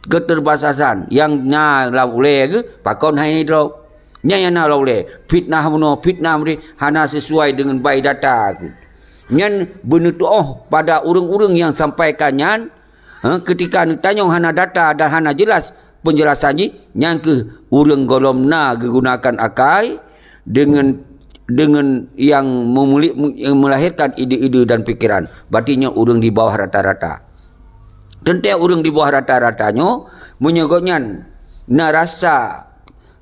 Keterbatasan nyang na lam ulée geuh pakon hai droe. Nyang na lam ulée, fitnah bunoe, fitnah meudeh, hana sesuai dengan bai data geuh. Nyan beuneutuoh pada ureuëng-ureuëng nyang sampaikan nyan, ha, keutika neutanyong hana data dan hana jeulaih peunjeulasan jih, nyan kheueh ureuëng gohlom na geugunakan akai deungon, deungon nyang meumulik, meulahirkan ide-ide dan pikeran. Berarti nyoe ureuëng di bawah rata-rata. Teuntée ureuëng di bawah rata-rata nyoe, meunyoe gobnyan na rasa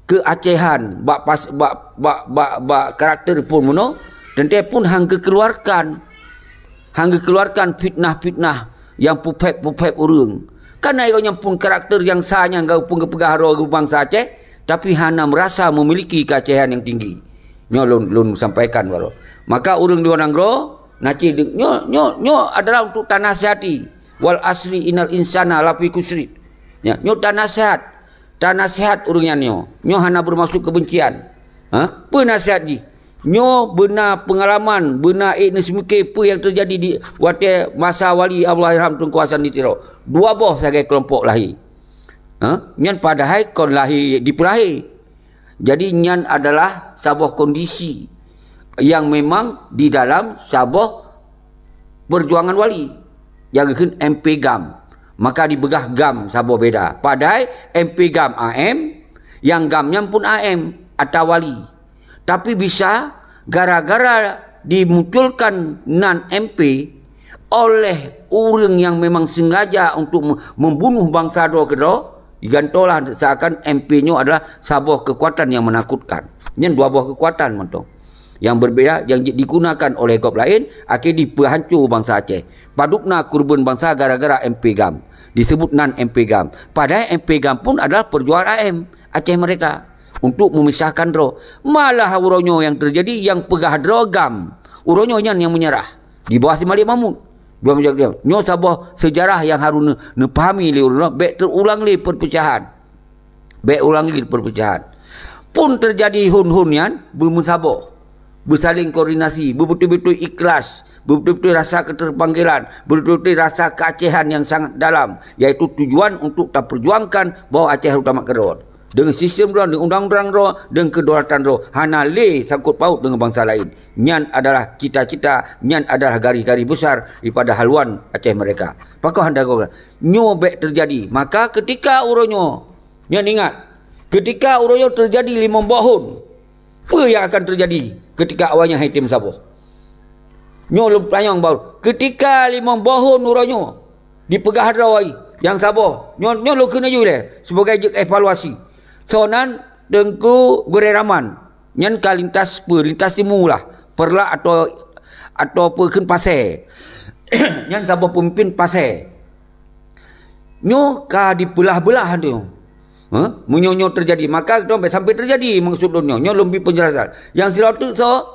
keuacehan bak pas, bak, bak, bak, bak karakter phon meunoe, teuntée phon han geukeuluarkan, han geukeuluarkan fitnah-fitnah nyang puphét-puphét ureuëng. Kana gobnyan phon karakter nyang sa nyang geupeugah droe bansa Aceh, tapi hana meurasa memiliki keuacehan nyang tinggi. Nyoe lôn, lôn sampaikan baroe. Maka ureuëng di luwa nanggroe, na cit deuk, nyoe, nyoe, nyoe adalah untuk tanasihati. "Wal asri innal insana lafi khusri." Ya, nyoe tanasihat. Tanasihat ureuëng nyan nyoe. Nyoe hana bermaksud kebencian. Ha? Peue nasihat jih? Nyoe beuna peungalaman, beuna ék neuseumiké peue nyang teujadi di watée masa wali Allahyarham Teungku Hasan di Tiro. Dua boh sagai keulompok lahé. Ha? Nyan padahai kon lahé dipeulahé. Jadi nyan adalah saboh kondisi nyang memang di dalam saboh perjuangan wali nyang geukheun M P GAM. Maka dipeugah GAM saboh beda. Padahai M P GAM A M, nyang GAM nyan pun A M atawa wali. Tapi bisa gara-gara dimunculkan nan M P oleh ureuëng nyang memang sengaja untuk me-, membunuh bansa droe keudroe, digantôlah seakan M P nyoe adalah saboh kekuatan yang menakutkan. Nyan dua boh kekuatan mantong. Yang berbeda, yang di-, digunakan oleh gob laén, akhé dipeuhanco bansa Aceh. Padubna keureubeuen bansa gara-gara M P GAM. Disebut nan M P GAM. Padahai M P GAM pun adalah perjuangan A M Aceh Merdeka untuk memisahkan droe. Malah uroe nyoe nyang teujadi, nyang peugah droe GAM. Uroe nyoe nyan nyang meunyeurah di bawah si Malik Mahmud. Dua meujak diam. Nyoe saboh sejarah nyang harôh neu-, neupahami lé ureuëng, bék teuulang lé perpecahan. Bék ulang lé perpecahan. Pun teujadi hon-hon nyan, beumeusaboh, beusaléng koordinasi, beubeutôi-beutôi ikhlas, beubeutôi-beutôi rasa keterpanggilan, beubeutôi-beutôi rasa keacehan nyang sangat dalam, yaitu tujuan untuk taperjuangkan bahwa Aceh harôh tamat keudroe. Deungon sistem droe, deungon undang-undang droe, deungon kedaulatan droe, hana lé sangkot paut deungon bansa laén. Nyan adalah cita-cita, nyan adalah garis-garis besar daripada haluan Aceh Merdeka. Pakon hana gobnyan? Nyoe bék teujadi. Maka keutika uroe nyoe, nyan ingat, keutika uroe nyoe teujadi limong boh hon, peue nyang akan teujadi keutika awaknyan han item saboh? Nyoe lôn peutanyong baru. Keutika limong boh hon uroe nyoe, dipeugah droe nyang saboh. Nyoe, nyoe lôn keuneuk ju lé, sebagai jeuet evaluasi. Soe nan? Teungku Gurée Rahman. Nyan ka lintas peue? Lintas timu lah. Peureulak atau, atau peue kheun Pasé. Nyan saboh peumimpin Pasé. Nyoe ka dipeulah-beulah tu. Ha? Meunyoe nyoe teujadi, maka droe bék sampai teujadi maksud lôn nyoe. Nyoe lôn bi penjelasan. Nyang sidroe teuk soe?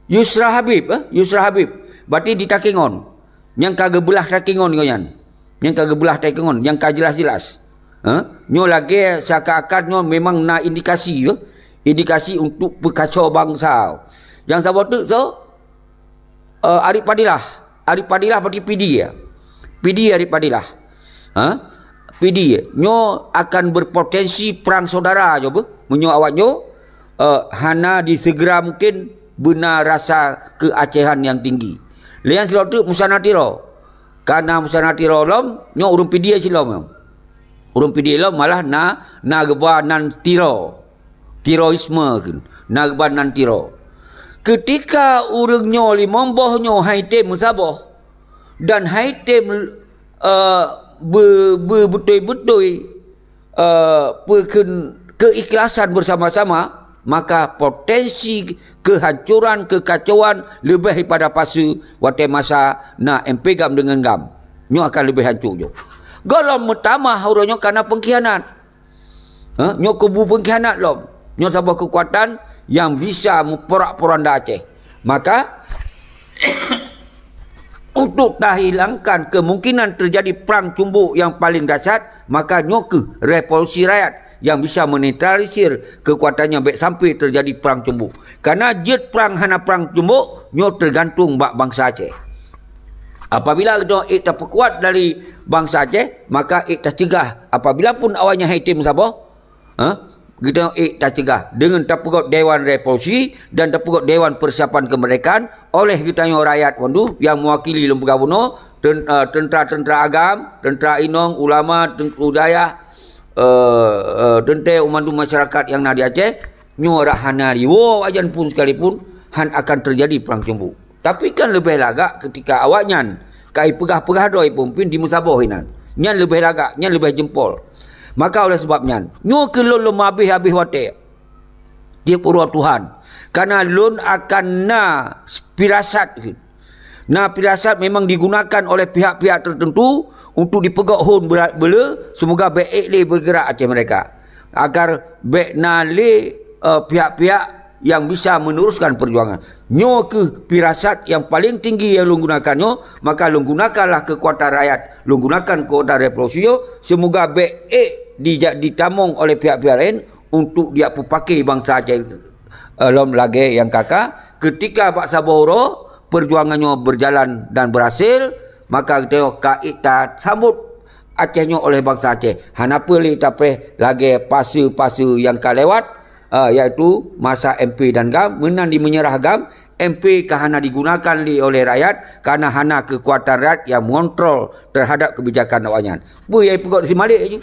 Yusra Habib, eh? Yusra Habib. Berarti di Takengon. Nyang ka geubeulah Takengon ngon nyan. Nyang ka geubeulah Takengon, nyang ka jelas-jelas. Ha? Nyoe lagée seakan-akan nyoe memang na indikasi, eh? Indikasi untuk peukaco bansa. Nyang saboh teuk soe? Eh, Arif Fadilah. Arif Fadilah berarti P D ya. P D Arif Fadilah. Ha? P D. Nyoe akan berpotensi perang saudara nyoe beuh. Meunyoe awak nyoe, eh, hana disegera mungkin beuna rasa keacehan nyang tinggi. Lé nyang sidroe teuk Musa Natiro. Kana Musa Natiro lom, nyoe ureuëng P D cit lom. Ureuëng P D lom malah na, na geuba nan Tiro. Terorisme kheun. Na geuba nan Tiro. Keutika ureuëng nyoe limong boh nyoe han item meusaboh dan han item, eh, be-, be-, beutôi-beutôi, eh, peue kheun keikhlasan bersama-sama, maka potensi kehancuran, kekacauan leubeh daripada pasu watée masa na M P GAM deungon GAM. Nyoe akan leubeh hancô nyoe. Gohlom meutamah uroe nyoe kana pengkhianat. Ha? Nyoe kubu pengkhianat lom. Nyoe saboh kekuatan yang bisa meuporak-poranda Aceh. Maka, untuk tahilangkan kemungkinan terjadi perang cumbuk yang paling dahsyat, maka nyoe kheueh revolusi rakyat yang bisa menetralisir kekuatan nyan bék sampai terjadi perang cumbuk. Karena jeuet perang hana perang cumbuk, nyoe tergantung bak bansa Aceh. Apabila geutanyoe ék tapeukuat dari bansa Aceh, maka ék tacegah. Apabila pun awaknyan han item saboh, ha? Geutanyoe ék tacegah deungon tapeugot Dewan Revolusi dan tapeugot Dewan Persiapan Kemerdekaan oleh geutanyoe rakyat mandum nyang mewakili lôn peugah bunoe, ten-, eh, tentera-tentera agam, tentera inong, ulama, teuku dayah, eh, eh, teuntée u mandum masyarakat nyang na di Aceh, nyoe rak hana jiwoe awaknyan pun sekalipun, han akan teujadi prang ceumbuk. Tapi kan leubeh lagak keutika awaknyan ka ipeugah-peugah droe peumimpin dimeusaboh inan. Nyan leubeh lagak, nyan leubeh jeumpol. Maka oleh sabab nyan, nyoe keuh lôn lôn habéh-habéh watée. Tieb uroe Tuhan. Karena lôn akan na pirasat. Na pirasat memang digunakan oleh pihak-pihak tertentu untuk dipeugok hon beura-, beule, semoga bék ék lé bergerak Aceh Merdeka. Agar bék na lé, eh, pihak-pihak yang bisa meneruskan perjuangan. Nyoe keuh pirasat yang paling tinggi yang lôn gunakan nyoe, maka lôn gunakanlah kekuatan rakyat, lôn gunakan kekuatan revolusi nyoe, semoga bék ék dija-, ditamong oleh pihak-pihak laén untuk dia peupaké bansa Aceh, eh, lom lagée nyang ka-ka. Ketika bak saboh uroe perjuangan nyoe berjalan dan berhasil, maka geutanyoe ka ék tasambot Aceh nyoe oleh bansa Aceh. Hana peue lé tapéh lagée fase-fase nyang ka lewat, eh, yaitu masa M P dan GAM, meunan di menyerah GAM, M P ka hana digunakan lé oleh rakyat, karena hana kekuatan rakyat yang mengontrol terhadap kebijakan awaknyan. Peue nyang peugok si Malik laju?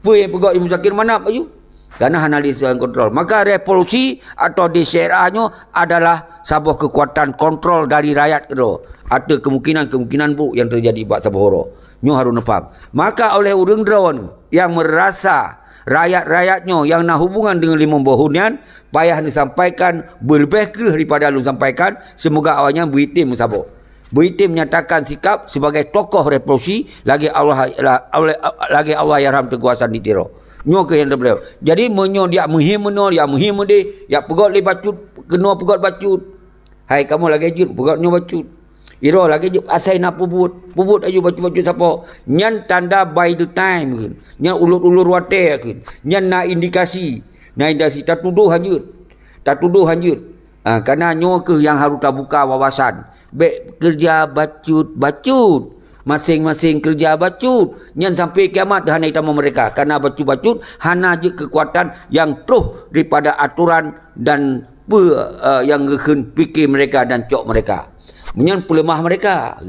Peue nyang peugok Muzakir Manaf laju? Karena hana lé siat kontrol. Maka revolusi atau D C R A nyoe adalah saboh kekuatan kontrol dari rakyat keudroe ateueh kemungkinan-kemungkinan buruk yang terjadi bak saboh uroe. Nyoe harôh neupaham. Maka oleh ureuëng droeneuh nyang meurasa rakyat-rakyat nyoe nyang na hubungan deungon limong boh hon nyan payah neusampaikan, beuleubeh kreueh daripada lôn sampaikan, seumoga awaknyan beuitem meusaboh. Beuitem nyatakan sikap sebagai tokoh revolusi lagée Allah, lagée Allah Yarham Teungku Hasan di Tiro. Nyoe keuh nyang teupeuleueh. Jadi meunyoe diak meuhiem meunoe, diak meuhiem meudeh, diak peugok lé bacut, keunoe peugok bacut. Hai kamoe lagée jeuet peugok nyoe bacut. Iroe lagée jeuet asai na peubuet, peubuet aju bacut-bacut sapo. Nyan tanda by the time keuh. Nyan ulur-ulur watée keuh. Nyan na indikasi. Na indikasi tatudoh hanjeuet. Tatudoh hanjeuet. Ah, karena nyoe keuh nyang harôh tabuka wawasan. Bék keureuja bacut-bacut. Maséng-maséng keureuja bacut. Nyan sampai kiamat hana itamong meurdeka. Karena bacut-bacut hana jeuet keukuatan nyang troh daripada atoran dan peue, eh, nyang geukheun pike meurdeka dan cok meurdeka. Nyan peuleumah meurdeka.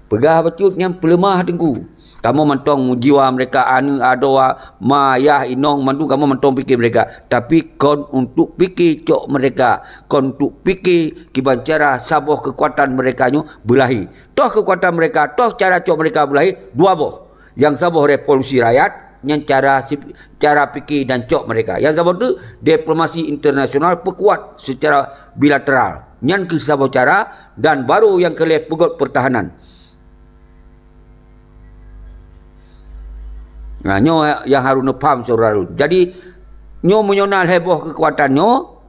Peugah bacut nyan peuleumah Teungku. Kamoe mantong meujiwa meurdeka, aneuk, adoe, ma, yah, inong, mandum kamoe mantong pike meurdeka. Tapi kon untuk pike cok meurdeka, kon untuk pike kiban cara saboh kekuatan meurdeka nyoe beulahé. Toh kekuatan meurdeka, toh cara cok meurdeka beulahé, dua boh. Nyang saboh revolusi rakyat, nyan cara si-, cara pike dan cok meurdeka. Nyang saboh tu diplomasi internasional peukuat secara bilateral. Nyan keuh saboh cara dan baru nyang keu lhée peugét peurtahanan. Nah, nyoe nyang harôh neupaham syedara lôn. Jadi, nyoe meunyoe na lhée boh keukuatan nyoe,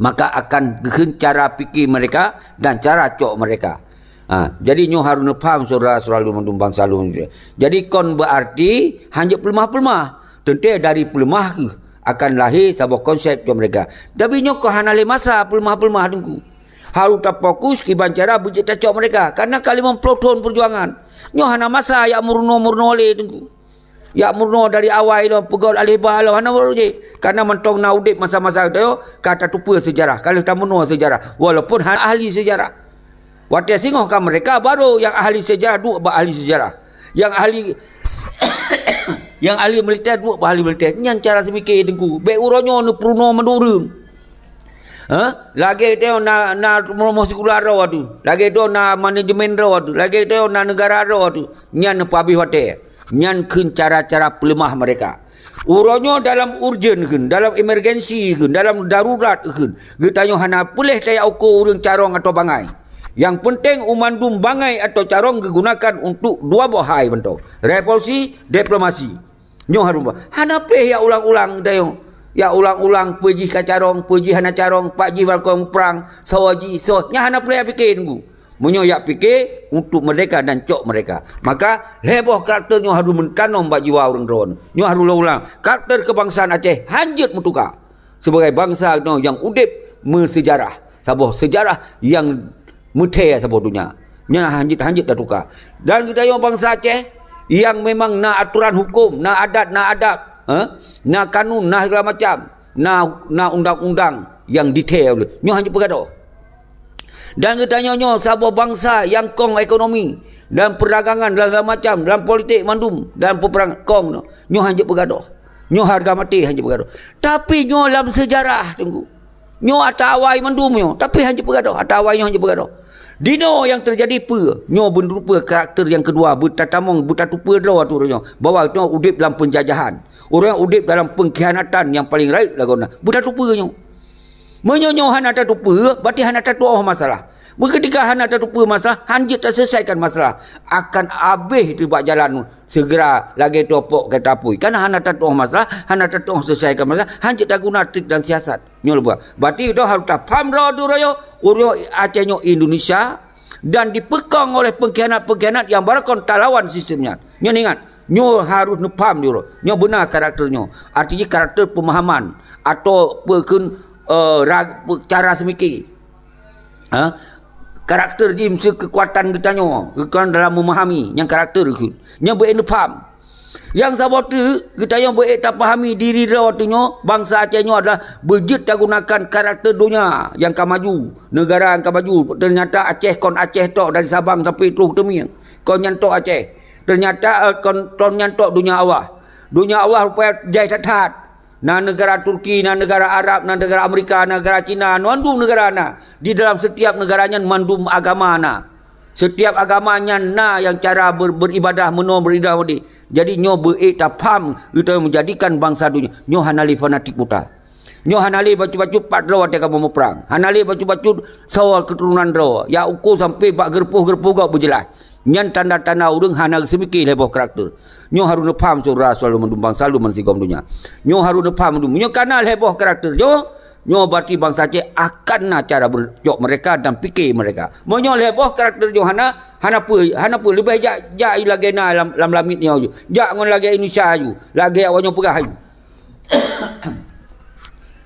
maka akan geukheun cara pike meurdeka dan cara cok meurdeka. Ha, jadi nyoe harôh neupaham syedara-syedara lôn mandum bansa lôn. Jadi kon beuarti hanjeuet peuleumah-peuleumah. Teuntée dari peuleumah kheueh akan lahé saboh konsep cok meurdeka. Tapi nyoe kon hana lé masa peuleumah-peuleumah Teungku. Harôh tafokus kiban cara beujeuet tacok meurdeka. Karena ka limong ploh thon peujuangan. Nyoe hana masa jak meurunoe-meurunoe lé Teungku. Jak meurunoe dari awai lom, peugét aleh ba lom, hana barô jih. Karena mantong na udeb masa-masa geutanyoe, ka tateupeue seujarah, ka lheueh tameurunoe seujarah. Walaupun hana ahli seujarah. Watée singoh ka meurdeka, baru nyang ahli seujarah duek bak ahli seujarah. Nyang ahli, nyang ahli militer duek bak ahli militer. Nyan cara seumike Teungku. Bék uroe nyoe neupeurunoe mandum ureuëng. Ha? Lagée tanyoe na, na rumoh sikula droe tu. Lagée tanyoe na manajemen droe tu. Lagée tanyoe na neugara droe tu. Nyan neupeuhabéh watée. Nyan kheun cara-cara peuleumah meurdeka. Uroe nyoe dalam urgen kheun, dalam emergensi kheun, dalam darurat kheun. Geutanyoe hana puléh tajak uko ureuëng carông atau bangai. Nyang peunteng u mandum bangai atau carông geugunakan untuk dua boh hai mantong. Revolusi, diplomasi. Nyoe harôh ba-, hana pih jak ulang-ulang tanyoe. Jak ulang-ulang peue jih ka carông, peue jih hana carông, pat jih barokon muprang, soe jih, soe. Nyan hana pih jak pike Teungku. Meunyoe jak pike untuk meurdeka dan cok meurdeka. Maka, lhée boh karakter nyoe harôh meutanom bak jiwa ureuëng droeneuh. Nyoe harôh ulang-ulang. Karakter keubangsaan Aceh hanjeuet meutuka. Sibagai bansa nyoe nyang udeb meuseujarah. Saboh seujarah nyang meuthée saboh donya. Nyan hanjeuet-hanjeuet tatuka. Dan geutanyoe bansa Aceh nyang memang na atoran huköm, na adat, na adab, Eh? Na kanun, na segala macam, na na undang-undang nyang detail. Nyoe hana peugah doh. Dan geutanyoe nyoe saboh bansa nyang kong ekonomi dan perdagangan dan segala macam, dalam politik mandum, dalam peperangan kong nyoe. Nyoe hana peugah doh. Nyoe harga mati hana peugah doh. Tapi nyoe lam sejarah, Teungku. Nyoe ata awai mandum nyoe, tapi hana peugah doh, ata awai nyoe hana peugah doh. Dinoe nyang teujadi peue? Nyoe beuneurupa karakter nyang keudua, beutatamong, beutatupeue droe ateueh nyoe, bahwa nyoe udeb lam peunjajahan. Ureuëng udeb dalam pengkhianatan nyang paleng rayeuk lagoe na. Beutatupeue nyoe. Meunyoe nyoe hana tatupeue, berarti hana tatuoh masalah. Meukeutika hana tatupeue masalah, hana jeuet taselesaikan masalah. Akan abéh teuh bak jalan segera lagée topok kata apui. Karena hana tatuoh masalah, hana tatuoh selesaikan masalah, hana jeuet taguna trik dan siasat. Nyoe leubeh. Berarti dah harus tapham droe tu raya, ureuëng Aceh nyoe Indonesia dan dipeukong oleh pengkhianat-pengkhianat yang barakon talawan sistem nyan. Nyoe ingat, nyoe harus neupham dulu. Nyoe beuna karakter nyoe. Artinya karakter pemahaman atau peukheun, eh, ra-, pe-, cara semikir. Ha? Karakter jih meusti kekuatan geutanyoe, geutanyoe dalam memahami nyang karakter kheun. Nyoe beu neupham. Nyang saboh teuk, geutanyoe beu tapahami diri droe tanyoe, bansa Aceh nyoe adalah beujeuet tagunakan karakter donya nyang ka maju, negara nyang ka maju. Ternyata Aceh kon Aceh tok dari Sabang sampai troh Teumieng. Kon nyan tok Aceh. Ternyata, eh, kon, kon nyan tok donya Allah. Donya Allah rupanya jai that-that. Na negara Turki, na negara Arab, na negara Amerika, na negara Cina, na mandum negara na. Di dalam setiap negara nyan mandum agama na. Setiap agama nyan na nyang cara ber-, beribadah meunoe, beribadah mudi. Jadi nyoe beu ék tapham geutanyoe menjadikan bansa dunia. Nyoe hana lé fanatik buta. Nyoe hana lé bacut-bacut pat droe watée kamoe muprang. Hana lé bacut-bacut sawa keuturonan droe. Ya uko sampai bak geureupoh-geureupoh gob beujeulaih. Nyan tanda-tanda ureuëng hana geuseumiké lhée boh karakter. Nyoe harôh neupham syedara soe lôn mandum bansa lôn bansigom donya. Nyoe harôh neupham mandum. Nyoe kana lhée boh karakter nyoe, nyoe berarti bansa Aceh akan na cara beucok mereka dan pike mereka. Meunyoe lhée boh karakter nyoe hana, hana peue, hana peue, leubeh jak, jak lagée na lam, lam lamiet nyoe aju. Jak ngon lagée Indonesia aju, lagée awak nyoe peugah aju.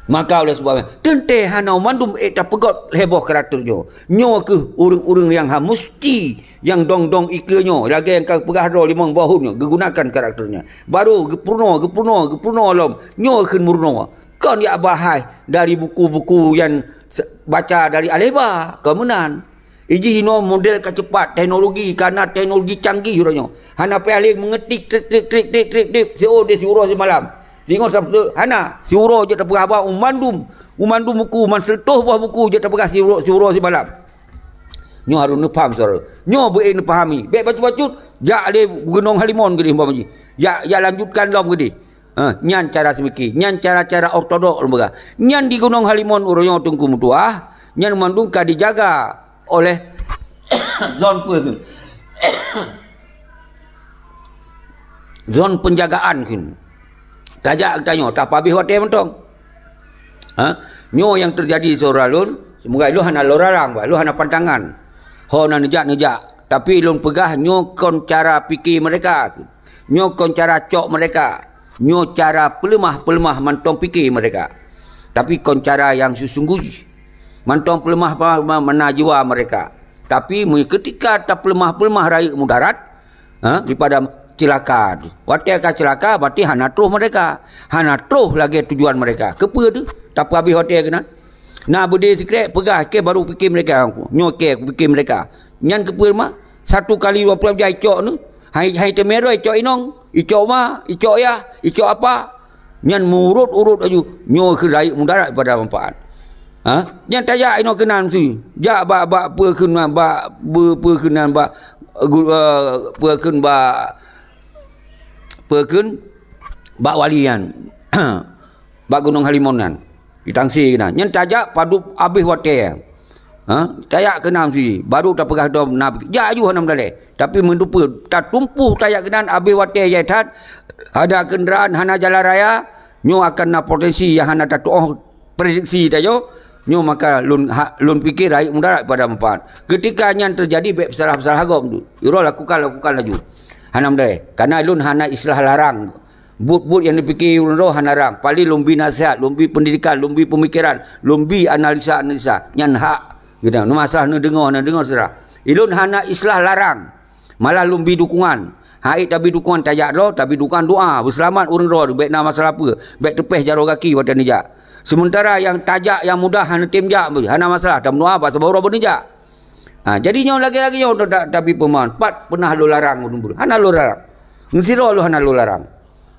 Maka oleh sebab teuntée hana mandum ék tapeugot lhée boh karakter nyoe. Nyoe kheueh ureuëng-ureuëng nyang ha musti nyang dong-dong ikeue nyoe, lagée nyang ka peugah droe limong boh thôn nyoe, geugunakan karakter nyan. Baru geupeurunoe, geupeurunoe, geupeurunoe lom. Nyoe kheun meurunoe. Kon jak bahai dari buku-buku nyang se-, baca dari aleba, kon meunan. Iji inoe model ka cepat, teknologi, kana teknologi canggih uroe nyoe. Hana payah lé meungetik trik, trik, trik, trik, trik, trik, siuroe di siuroe simalam. Singoh sampoe hana, siuroe jeuet tapeugah haba u mandum, u mandum buku, man seureutôh boh buku jeuet tapeugah siuroe, siuroe simalam. Nyoe harôh neupham, saudara. Nyoe beu ék neupahami. Bék bacut-bacut, jak lé Gunong Halimon keudeh, umpama jih. Jak, jak lanjutkan lom keudeh. Ha, nyan cara seumiki, nyan cara-cara ortodok lôn peugah. Nyan di Gunong Halimon uroe nyoe Teungku meutuah, nyan mandum ka dijaga oleh zon peue kheun? Zon penjagaan kheun. Tajak geutanyoe, tapeuhabéh watée mantong. Ha? Nyoe nyang teujadi syedara lôn, semoga lôn hana lôn larang, lôn hana pantangan. Ho na neujak, neujak. Tapi lôn peugah nyoe kon cara pike mereka. Nyoe kon cara cok mereka. Nyoe cara peuleumah-peuleumah mantong pike mereka. Tapi kon cara nyang seusungguh jih. Mantong peuleumah-peuleumah mana jiwa mereka. Tapi meukeutika tapeuleumah-peuleumah rayeuk mudarat, ha, daripada cilaka. Watée ka cilaka, berarti hana troh mereka. Hana troh lagée tujuan mereka. Keupeue teuh? Tapeuhabéh watée keunan. Na beudé sikrek peugah, kée baru pike mereka. Nyoe kée pike mereka. Nyan keupeue mah? Satu kali dua puluh jai cok nyoe. Hai, hai teumé droe icok inong, icok ma, icok yah, icok apa. Nyan meurot-urot laju, nyoe kheun rayeuk mudarat pada manfaat. Ha? Nyan tajak inoe keunan si. Jak bak, bak peue keunan, bak be-, peue keunan, bak, eh, gu-, eh, peue kheun bak, peue kheun bak wali nyan. Bak Gunong Halimon nyan. Di Tangse keunan. Nyan tajak padub abéh watée. Ha? Tajak keunan si. Baru tapeugah dom na. Jak aju hana meudalée. Tapi meundupeue, tatumpôh tajak keunan abéh watée jai that, hana keundaraan, hana jalan raya, nyoe akan na potensi nyang hana tatuoh prediksi tanyoe, nyoe maka lôn ha-, lôn pike rayeuk mudarat pada manfaat. Keutika nyan teujadi bék peusalah-peusalah gob tu. Uroe lakukan, lakukan laju. Hana meudalée. Karena lôn hana istilah larang. Buet-buet nyang neupike ureuëng droe hana larang. Paléng lôn bi naseuhat, lôn bi peundidikan, lôn bi peumikeran, lôn bi analisa-analisa. Nyan hak. Gitu. Neumasalah neudeungoe, neudeungoe sira. Ilôn hana istilah larang. Malah lôn bi dukungan. Hai tabi dukungan tajak droe, tabi dukungan doa, beuseulamat ureuëng droe, bék na masalah peue, bék teupéh jaroe gaki watée neujak. Sementara nyang tajak nyang mudah hana tem jak, hana masalah, tameudoa bak saboh uroe beuneujak. Ha, jadi nyoe lagée-lagée nyoe ta-, tabi peuman, pat peunah lôn larang ureuëng beude. Hana lôn larang. Ngon sidroe lôn hana lôn larang.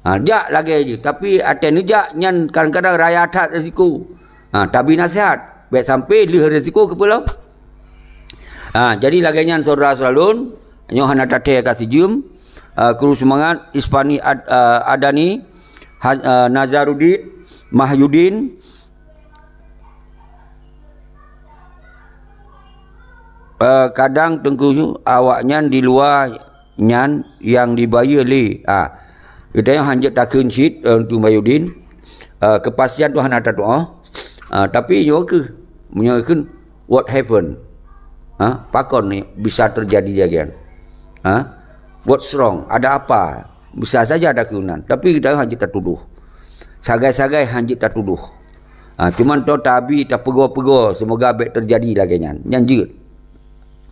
Ha, jak lagée jih, tapi até neujak nyan kadang-kadang raya that risiko. Ha, tabi nasihat, bék sampai lheueh risiko keupeulom. Ha, jadi lagée nyan syedara-syedara lôn, nyoe hana tathée ka sijeuem, uh, kru seumangat Ispani Ad-, uh, Adani, Ha-, uh, Nazarudin, Mahyudin, uh, kadang teungku awaknyan di luwa nyan nyang dibayeue lé. Ah, geutanyoe hanjeuet takheun cit, eh, Teungku Mahyudin. Eh, kepastian tu hana tatuoh. Ah, tapi nyoe keuh, meunyoe kheun, what happened? Ha? Pakon ni bisa terjadi lagée nyan? Ha? What's wrong? Ada apa? Bisa saja ada keunan. Tapi kita hanjeuet tatudoh. Sagai-sagai hanjeuet tatudoh. Ha, cuman toh tabi tapeugo-peugo, semoga bék terjadi lagée nyan. Nyan jeuet.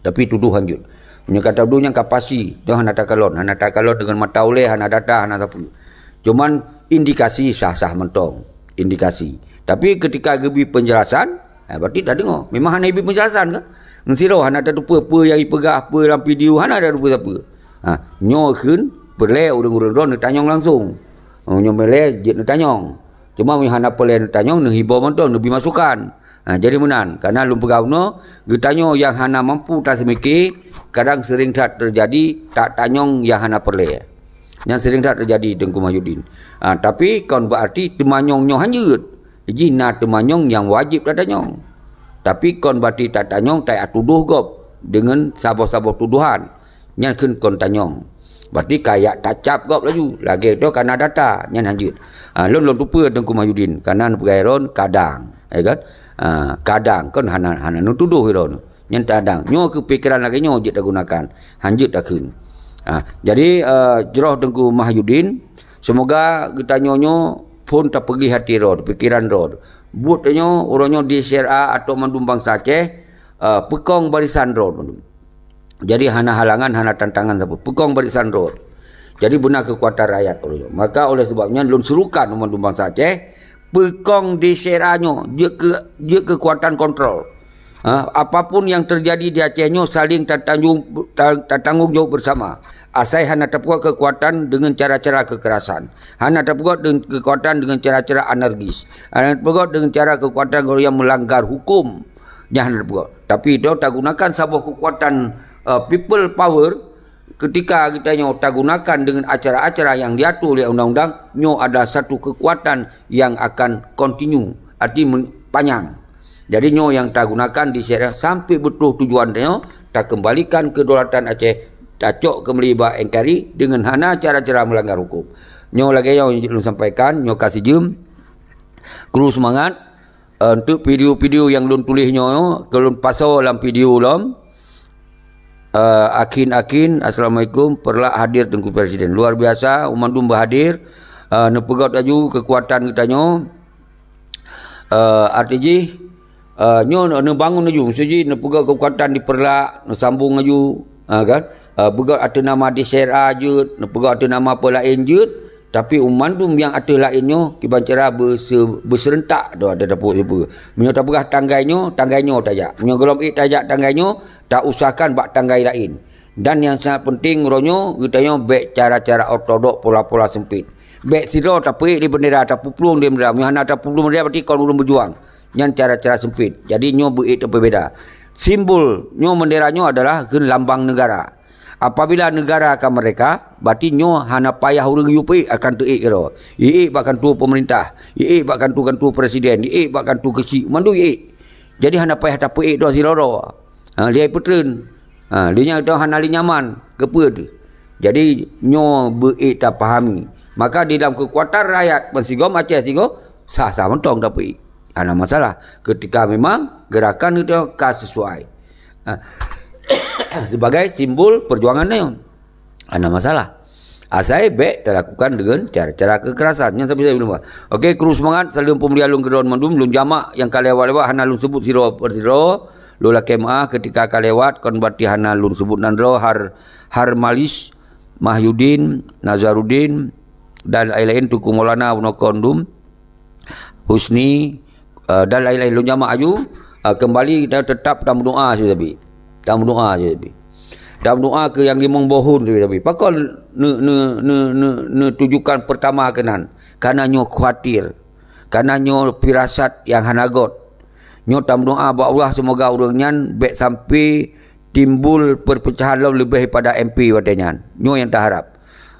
Tapi tudoh hanjeuet. Meunyoe ka tudoh nyan ka pasti, nyoe hana takalon, hana takalon deungon mata ulée, hana data, hana sapeue. Cuman indikasi sah-sah mantong, indikasi. Tapi ketika geubri penjelasan, ha, berarti tadeungoe. Memang hana geubri penjelasan kan? Ngon sidroe hana tateupeue peue nyang jipeugah, peue lam video, hana tateupeue sapeue. Ha, nyoe kheun peureulée ureuëng-ureuëng droe neutanyong langsung. Oh, nyoe peureulée jeuet neutanyong. Cuma meunyoe hana peureulée neutanyong, neuhibô mantong, neubri masukan. Ha, jadi meunan, kareuna lôn peugah bunoe, geutanyoe nyang hana mampu taseumiké, kadang seuring that teujadi tatanyong nyang hana peureulée. Nyan seuring that teujadi Teungku Mahyudin. Ha, tapi kon beuarti teumanyong nyoe hanjeuet. Jih na teumanyong nyang wajéb tatanyong. Tapi kon beuarti tatanyong tajak tudoh gob deungon saboh-saboh tudohan. Nyan kheun kon tanyong. Berarti kajak tacab gob laju. Lagée tu ka na data. Nyan hanjeuet. Ha, lôn, lôn teupeue Teungku Mahyudin. Kareuna neupeugah droen kadang. Ya kan? Ha, kadang. Kon hana, hana neutudoh droen. Nyan kadang. Nyoe keuh pikeran lagée nyoe jeuet tagunakan. Hanjeuet takheun. Ha, jadi, eh, jroh Teungku Mahyudin. Semoga geutanyoe nyoe phon tapeugléh até droe, pikeran droe. Buet tanyoe, uroe nyoe di C R A atau mandum bansa Aceh, eh, peukong barisan droe. Jadi hana halangan, hana tantangan sapeue. Peukong barisan droe. Jadi beuna keukuatan rakyat uroe nyoe. Maka oleh sebab nyan lôn serukan mandum bansa Aceh, peukong di C R A nyoe, jeuet keu, jeuet keukuatan kontrol. Ha, apapun yang terjadi di Aceh nyoe saling tatanjung, ta-, tatanggong jawab bersama. Asai hana tapeugot keukuatan deungon cara-cara kekerasan. Hana tapeugot deungon keukuatan deungon cara-cara anarkis. Hana tapeugot deungon cara keukuatan yang melanggar hukum. Nyan hana tapeugot. Tapi itu tagunakan saboh keukuatan, eh, people power. Ketika geutanyoe tagunakan deungon acara-acara nyang diatur lé undang-undang, nyoe adalah satu keukuatan nyang akan continue, arti men-, panyang. Jadi nyoe nyang tagunakan di C R A sampai beutôi tujuan tanyoe, takeumbalikan kedaulatan Aceh, tacok keumbali bak N K R I deungon hana cara-cara melanggar hukum. Nyoe lagée nyang lôn sampaikan, nyoe ka sijeuem. Kru seumangat. Eh, untuk video-video nyang lôn tuléh nyoe, keu lôn pasoe lam video lom. Eh, Akin, Akin, assalamualaikum. Peureulak hadir Teungku Presiden. Luar biasa, u mandum beuhadir. Eh, neupeugot laju keukuatan geutanyoe. Eh, arti jih, eh, nyoe neubangon laju. Maksud jih, neupeugot keukuatan di Peureulak, neusambong laju. Ha, kan? Eh, peugot ateueh nama di C R A jeuet, neupeugot ateueh nama peue laén jeuet. Tapi u mandum nyang ateueh laén nyoe kiban cara beuse-, beuserentak tu ada dapur sipeue. Meunyoe tapeugah tanggai nyoe, tanggai nyoe tajak. Meunyoe gohlom ék tajak tanggai nyoe, tausahakan bak tanggai laén. Dan nyang sangat penting uroe nyoe, geutanyoe bék cara-cara ortodok pola-pola sempit. Bék sidroe tapeuék di bendera, tapeuplueng di bendera. Meunyoe hana tapeuplueng bendera, berarti kon ureuëng beujuang. Nyan cara-cara sempit. Jadi nyoe beuék tapeubeda. Simbol nyoe bendera nyoe adalah kheun lambang negara. Apabila negara ka merdeka, berarti nyoe hana payah ureuëng yue peuék akan teuék keudroe. Iék bak kantô pemerintah, iék bak kantô-kantô presiden, iék bak kantô keuchik, mandum iék. Jadi hana payah tapeuék droe sidroe-droe. Ha, lé peutreun. Ha, lé nyan droe hana lé nyaman, keupeue teuh. Jadi nyoe beuék tapahami. Maka di dalam keukuatan rakyat bansigom Aceh sigoe sah-sah mantong tapeuék. Hana masalah. Ketika memang gerakan itu ka sesuai. Ha. Sebagai simbol perjuangan nyoe. Hana masalah. Asai bék talakukan deungon cara-cara kekerasan. Nyan sabe-sabe belum. Oke, kru seumangat, saleuem peumulia lôn keudroe mandum, lôn jamak nyang ka lewat-lewat hana lôn seubut sidroe per sidroe. Lôn lakée meuáh ketika ka lewat, kon berarti hana lôn seubut nan droe har, har malis. Mahyudin, Nazaruddin, dan laén-laén, Teungku Maulana Ibnu Kondum, Husni, eh, dan laén-laén. Lôn jamak aju, eh, kembali dan tetap tameudoa sabe-sabe. Tameudoa sabe-sabe. Tameudoa keu nyang limong boh thôn sabe-sabe. Pakon ne-, ne-, ne-, ne-, neutujukan pertama keunan? Karena nyoe khawatir. Karena nyoe firasat nyang hana göt. Nyoe tameudoa bak Allah, seumoga ureuëng nyan bék sampai timbul perpecahan lom leubeh pada M P watée nyan. Nyoe nyang taharab.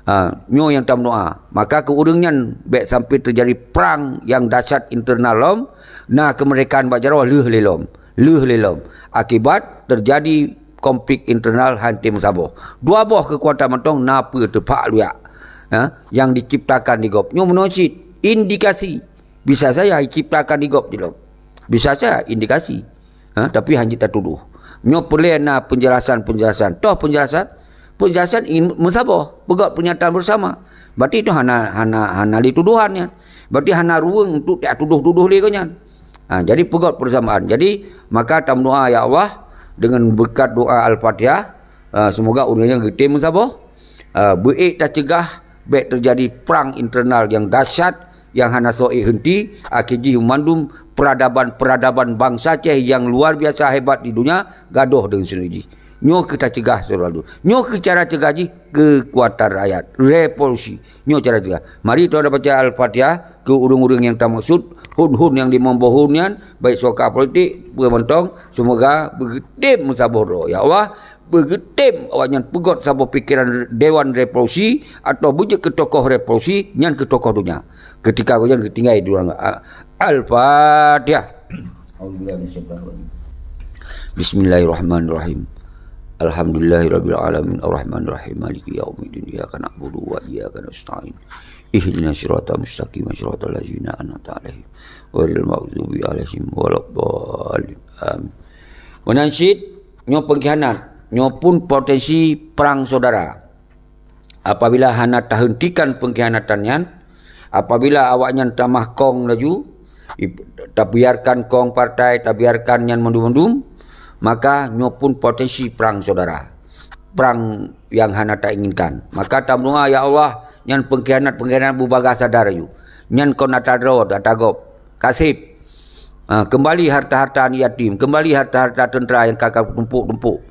Ha, nyoe nyang tameudoa. Maka keu ureuëng nyan bék sampai teujadi prang nyang dahsyat internal lom, na keumeurdekaan bak jaroe lheueh lé lom. Lheueh lé lom. Akibat teujadi konflik internal, han tém meusaboh. Dua boh keukuatan mantong na peue teupak luyak, ha, nyang diciptakan di gob. Nyoe meunoe cit indikasi. Bisa saja diciptakan di gob di lom. Bisa saja indikasi. Ha, tapi hana jeuet tatudoh. Nyoe peureulée na penjelasan-penjelasan. Toh penjelasan? Penjelasan in-, meusaboh, peugöt pernyataan bersama. Berarti itu hana, hana, hana lé tuduhan nyan. Berarti hana ruweueng untuk tatudoh-tudoh lé geuh nyan. Ha, jadi peugöt persamaan. Jadi, maka tameudoa, ya Allah, dengan berkat doa Al-Fatihah, ha, semoga ureuëng nyan geutém meusaboh. Ha, beuék tacegah bék teujadi prang internal nyang dahsyat, nyang hana soe ék henti, akhé jih mandum peradaban-peradaban bansa Aceh nyang luar biasa hebat di dunia gadoh deungon sineuk jih. Nyoe keuh tacegah selalu. Nyoe keuh cara cegah jih keukuatan rakyat, revolusi. Nyoe cara cegah. Mari tuan baca Al-Fatihah keu ureuëng-ureuëng nyang tamaksud, thôn-thôn nyang limong boh thôn nyan, baik suaka politik, peue mantong, semoga beugeutem meusaboh droe. Ya Allah, beugeutem awaknyan peugöt saboh pikeran dewan revolusi atau beujeuet keu tokoh revolusi, nyan keu tokoh donya. Keutika gobnyan geutinggai di ruang, a-, Al-Fatihah. Bismillahirrahmanirrahim. Alhamdulillahirabbil alamin, arrahmanirrahim, maliki yaumiddin, iyyaka na'budu wa iyyaka nasta'in. Ihdinas siratal mustaqim, siratal ladzina an'amta 'alaihim, ghairil maghdubi 'alaihim waladdallin. Amin. Meunan cit, nyoe pengkhianat, nyoe pun potensi perang saudara. Apabila hana tahentikan pengkhianatan nyan, apabila awaknyan tamah kong laju, ip-, tabiarkan kong partai, tabiarkan nyan mandum-mandum, maka nyoe pun potensi perang saudara. Perang nyang hana tainginkan. Maka tameudoa, "Ya Allah, nyan pengkhianat-pengkhianat beubagaih sadar laju. Nyan kon atra droe, atra gob. Kaseb. Ha, kembali harta-harta aneuk yatim, kembali harta-harta teuntara nyang ka, ka tumpuk-tumpuk."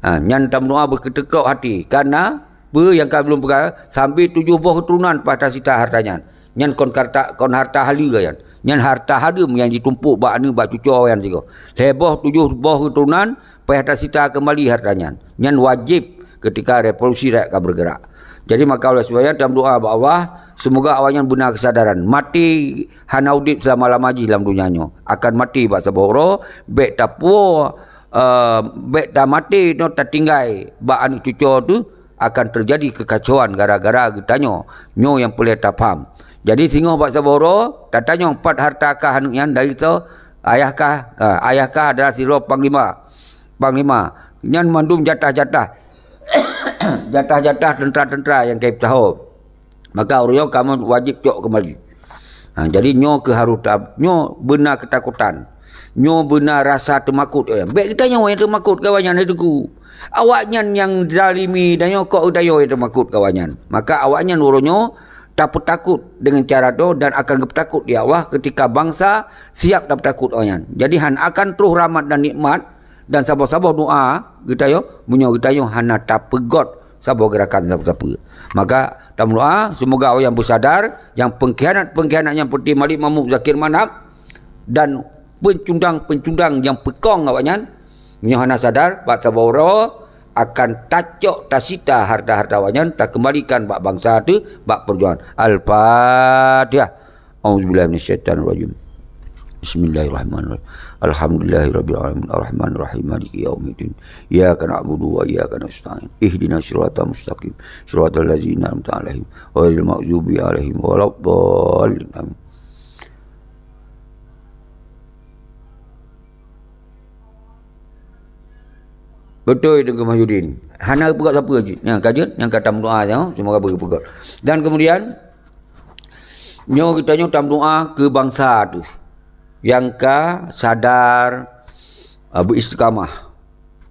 Ha, nyan tameudoa beukeuteukok hati. Karena peue nyang ka lôn peugah, sampoe tujoh boh keuturonan payah tasita harta nyan. Nyan kon harta, kon harta haleue nyan. Nyan harta hareuem nyang jitumpuk bak aneuk, bak cucoe nyan sigoe. Lhée boh, tujoh boh keuturonan payah tasita keumbali harta nyan. Nyan wajéb keutika revolusi rakyat ka beugeurak. Jadi maka oleh sebab nyan tameudoa bak Allah, seumoga awaknyan beuna keusadaran. Maté hana udeb seulama-lama jih lam donya nyoe. Akan maté bak saboh uroe, bék tapuwoe, eh, bék tamaté nyoe tatinggai bak aneuk cucoe teuh, akan teujadi keukacauan gara-gara geutanyoe. Nyoe nyang peureulée tapaham. Jadi singoh bak saboh uroe, tatanyong pat harta kah aneuk nyan dari soe, ayah kah, eh, ayah kah adalah sidroe panglima. Panglima. Nyan mandum jatah-jatah. Jatah-jatah teuntara-teuntara nyang ka jipeusaho. Maka ureuëng nyoe kamoe wajéb cok keumbali. Ha, jadi nyoe keuh harôh ta-, nyoe beuna keutakutan. Nyoe beuna rasa teumakot awaknyan. Bék geutanyoe nyang teumakot keu awaknyan, hai Teungku. Awaknyan nyang zalimi tanyoe, kok geutanyoe nyang teumakot keu awaknyan. Maka awaknyan uroe nyoe tapeutakot deungon cara droe dan akan geupeutakot di Allah keutika bansa siab tapeutakot awaknyan. Jadi hana akan troh rahmat dan nikmat dan saboh-saboh doa geutanyoe, meunyoe geutanyoe hana tapeugöt saboh geurakan sapeue-sapeue. Maka tameudoa, seumoga awaknyan beusadar, nyang pengkhianat-pengkhianat nyang peuti Malik Mahmud Zakir Manaf dan peucundang-peucundang nyang peukong awaknyan, meunyoe hana sadar, bak saboh uroe akan tacok tasita harta-harta awaknyan, takeumbalikan bak bansa teuh, bak peujuangan. Al-Fatihah. A'udzubillahi minasyaitonirrajim. Bismillahirrahmanirrahim. Alhamdulillahirabbil alamin, arrahmanirrahim, maliki yaumiddin. Iyyaka na'budu wa iyyaka nasta'in. Ihdinas siratal mustaqim. Siratal ladzina an'amta 'alaihim, ghairil maghdubi 'alaihim waladdallin. Amin. Beutôi Teungku Mahyudin. Hana geupeugöt sapeue jih. Nyang ka jeuet, nyang ka tameudoa nyoe, seumoga beugeupeugot. Dan kemudian, nyoe geutanyoe tameudoa keu bansa teuh nyang ka sadar, ah, beuistiqamah.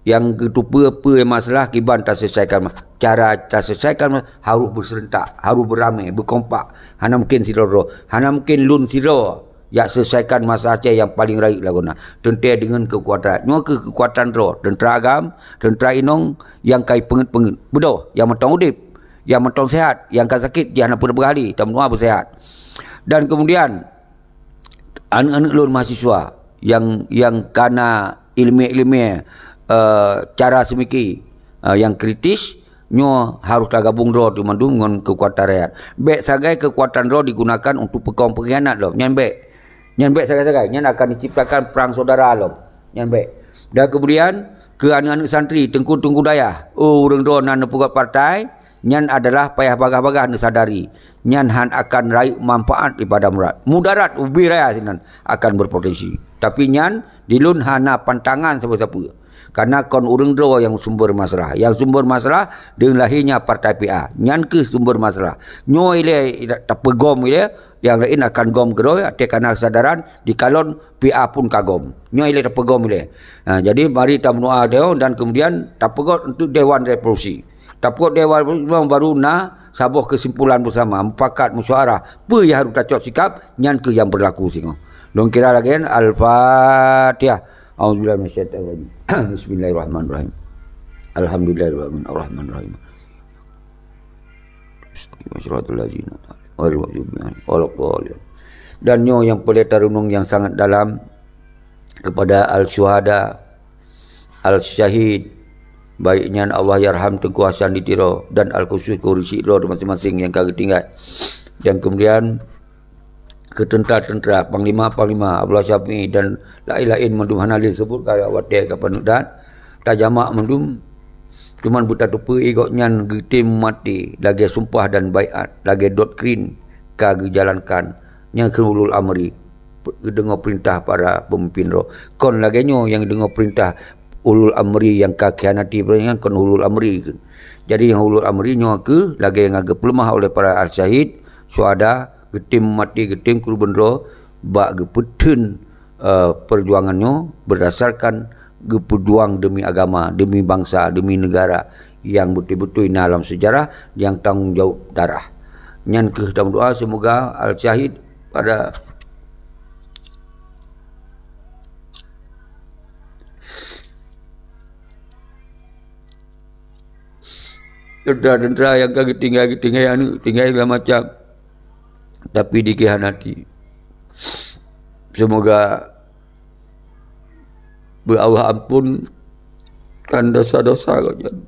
Nyang geuteupeue peue masalah kiban taselesaikan ma-, cara taselesaikan ma-, harôh beuserentak, harôh beuramé, beukompak. Hana mungken sidroe-droe, hana mungken lôn sidroe jak selesaikan masalah Aceh nyang paleng rayeuk lagoena. Teuntée deungon keukuatan. Nyoe kheueh keukuatan droe, teuntra agam, teuntra inong nyang kai peungeuet-peungeuet. Beudôh, nyang mantong udeb, nyang mantong seuhat, nyang ka sakét, jih hana peue-peue hali, tameudoa beuseuhat. Dan kemudian, aneuëk-aneuëk lôn mahasiswa nyang, nyang kana iéleumé-iéleumé, eh, cara seumiki, eh, nyang kritis, nyoe harôh tagabong droe teuh mandum ngon keukuatan rakyat. Bék sagai keukuatan droe digunakan untuk peukong peungkhianat lom. Nyan bék. Nyan bék sagai-sagai. Nyan akan diciptakan perang saudara lom. Nyan bék. Dan kemudian, keu aneuëk-aneuëk santri, teungku-teungku dayah, oh, ureuëng droe na neupeugét partai, nyan adalah payah bagaih-bagaih neusadari. Nyan han akan rayeuk manfaat daripada mudarat. Mudarat ubé raya sinan akan berpotensi. Tapi nyan di lôn hana pantangan sapeue-sapeue. Karena kon ureuëng droe nyang sumber masalah. Nyang sumber masalah deungon lahirnya partai P A. Nyan kheueh sumber masalah. Nyoe ilée tapeugom ilée, nyang laén akan gom keudroe, até kana keusadaran dikalon P A pun ka gom. Nyoe ilée tapeugom ilée. Ha, jadi mari tameudoa dan kemudian tapeugét untuk Dewan Revolusi. Tapeugét Dewan Revolusi memang baru na saboh kesimpulan bersama, mupakat, musyawarah. Peue nyang harôh tacok sikap, nyan kheueh nyang berlaku singoh. Lôn kira lagée nyan, Al-Fatihah. Auzubillahi minasyaitonirrajim. Bismillahirrahmanirrahim. Alhamdulillahirrahmanirrahim. Arrahmanirrahim. Shiratal ladzina an'amta 'alaihim ghairil maghdubi 'alaihim waladdallin. Dan nyoe nyang peureulée tareunong nyang sangat dalam kepada al-syuhada, al-syahid, baik nyan Allahyarham Teungku Hasan di Tiro dan al-khusus keu ureuëng syik droe masing-masing nyang ka geutinggai. Dan kemudian keu teuntra-teuntra, panglima-panglima, Abdullah Syafi'i dan laén-laén mandum hana lé seubut ka watée ka paneuk dan tajamak mandum. Cuman beutateupeue gobnyan geutem maté lagée sumpah dan baiat, lagée doktrin ka geujalankan. Nyang kheun ulul amri, geudeungoe peurintah para peumimpin droe. Kon lagée nyoe nyang geudeungoe peurintah ulul amri nyang ka khianati, nyan kon ulul amri. Jadi nyang ulul amri nyoe kheueh lagée nyang geupeuleumah oleh para al-syahid, syuhada, geutem maté, geutem keureubeuen droe bak geupeutheun, eh, perjuangan nyoe berdasarkan geupeujuang demi agama, demi bangsa, demi negara nyang beutôi-beutôi na lam sejarah nyang tanggong jaweueb darah. Nyan kheueh tameudoa, semoga al-syahid pada teuntra-teuntra nyang ka geutinggai-geutinggai aneuëk, tinggai segala macam, tapi dikhianati. Semoga beu Allah ampunkan dosa-dosa gobnyan.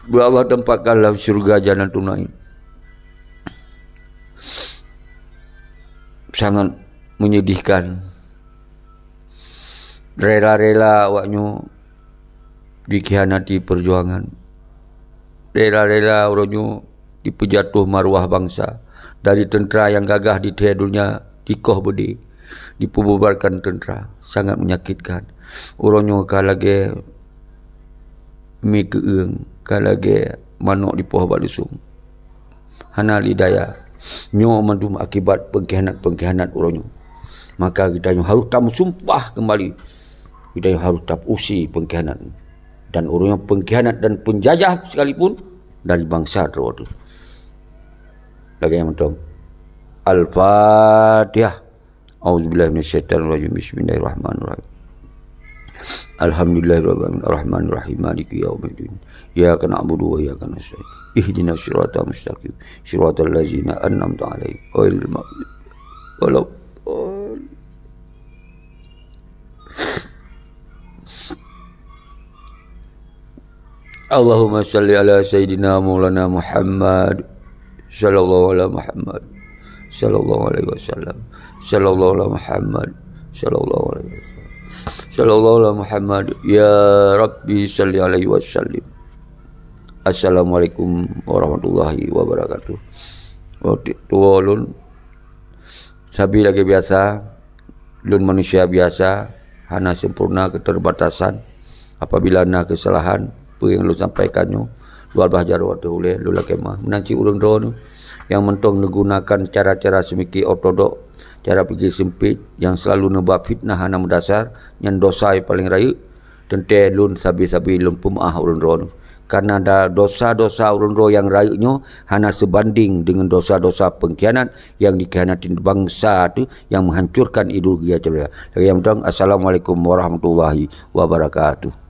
Beu Allah tempatkan lam syurga Jannatul Naim. Sangat menyedihkan. Rela-rela awaknyoe dikhianati perjuangan. Rela-rela uroe nyoe dipeujatoh maruah bansa. Dari teuntra nyang gagah di thée donya dikoh beudé, dipeububarkan teuntra. Sangat menyakitkan. Uroe nyoe ka lagée mi keueung, ka lagée manok dipoh bak lusong. Hana lé daya. Nyoe mandum akibat pengkhianat-pengkhianat uroe nyoe. Maka geutanyoe harôh tameusumpah keumbali. Geutanyoe harôh tapeusi pengkhianat. Dan uroe nyoe pengkhianat dan penjajah sekalipun dari bansa droe teuh. Lagée nyan mantong. Al-Fatihah. A'udzubillahi minasyaitonirrajim. Bismillahirrahmanirrahim. Alhamdulillahirabbil alamin. Arrahmanirrahim. Maliki yaumiddin. Iyyaka na'budu wa iyyaka nasta'in. Ihdinas siratal mustaqim. Siratal ladzina an'amta 'alaihim ghairil maghdubi 'alaihim waladdallin. Allahumma shalli ala sayyidina maulana Muhammad sallallahu ala Muhammad sallallahu alaihi wasallam. Sallallahu ala Muhammad sallallahu alaihi wasallam. Sallallahu ala Muhammad, ya Rabbi shalli alaihi wasallim. Assalamualaikum warahmatullahi wabarakatuh. Tuwo lôn, sabe lagée biasa, lôn manusia biasa, hana sempurna, keterbatasan. Apabila na kesalahan, peue nyang lôn sampaikan nyoe, luar bah jaroe ateueh ulée lôn lakée meuah. Meunan cit ureuëng droeneuh nyang mantong neugunakan cara-cara seumiki ortodok, Cara pikée seumpét nyang seulalu neuba fitnah hana meudasar, nyan dosa nyang paleng rayeuk. Teuntée lôn sabe-sabe lôn peumeu'ah ureuëng droe nyoe. Kareuna da-, dosa-dosa ureuëng droe nyang rayeuk nyoe hana seubandéng deungon dosa-dosa peungkhianat nyang dikhianati bansa teuh nyang meuhancorkan ideologi Aceh Merdeka. Lagée nyan mantong, Assalamualaikum warahmatullahi wabarakatuh.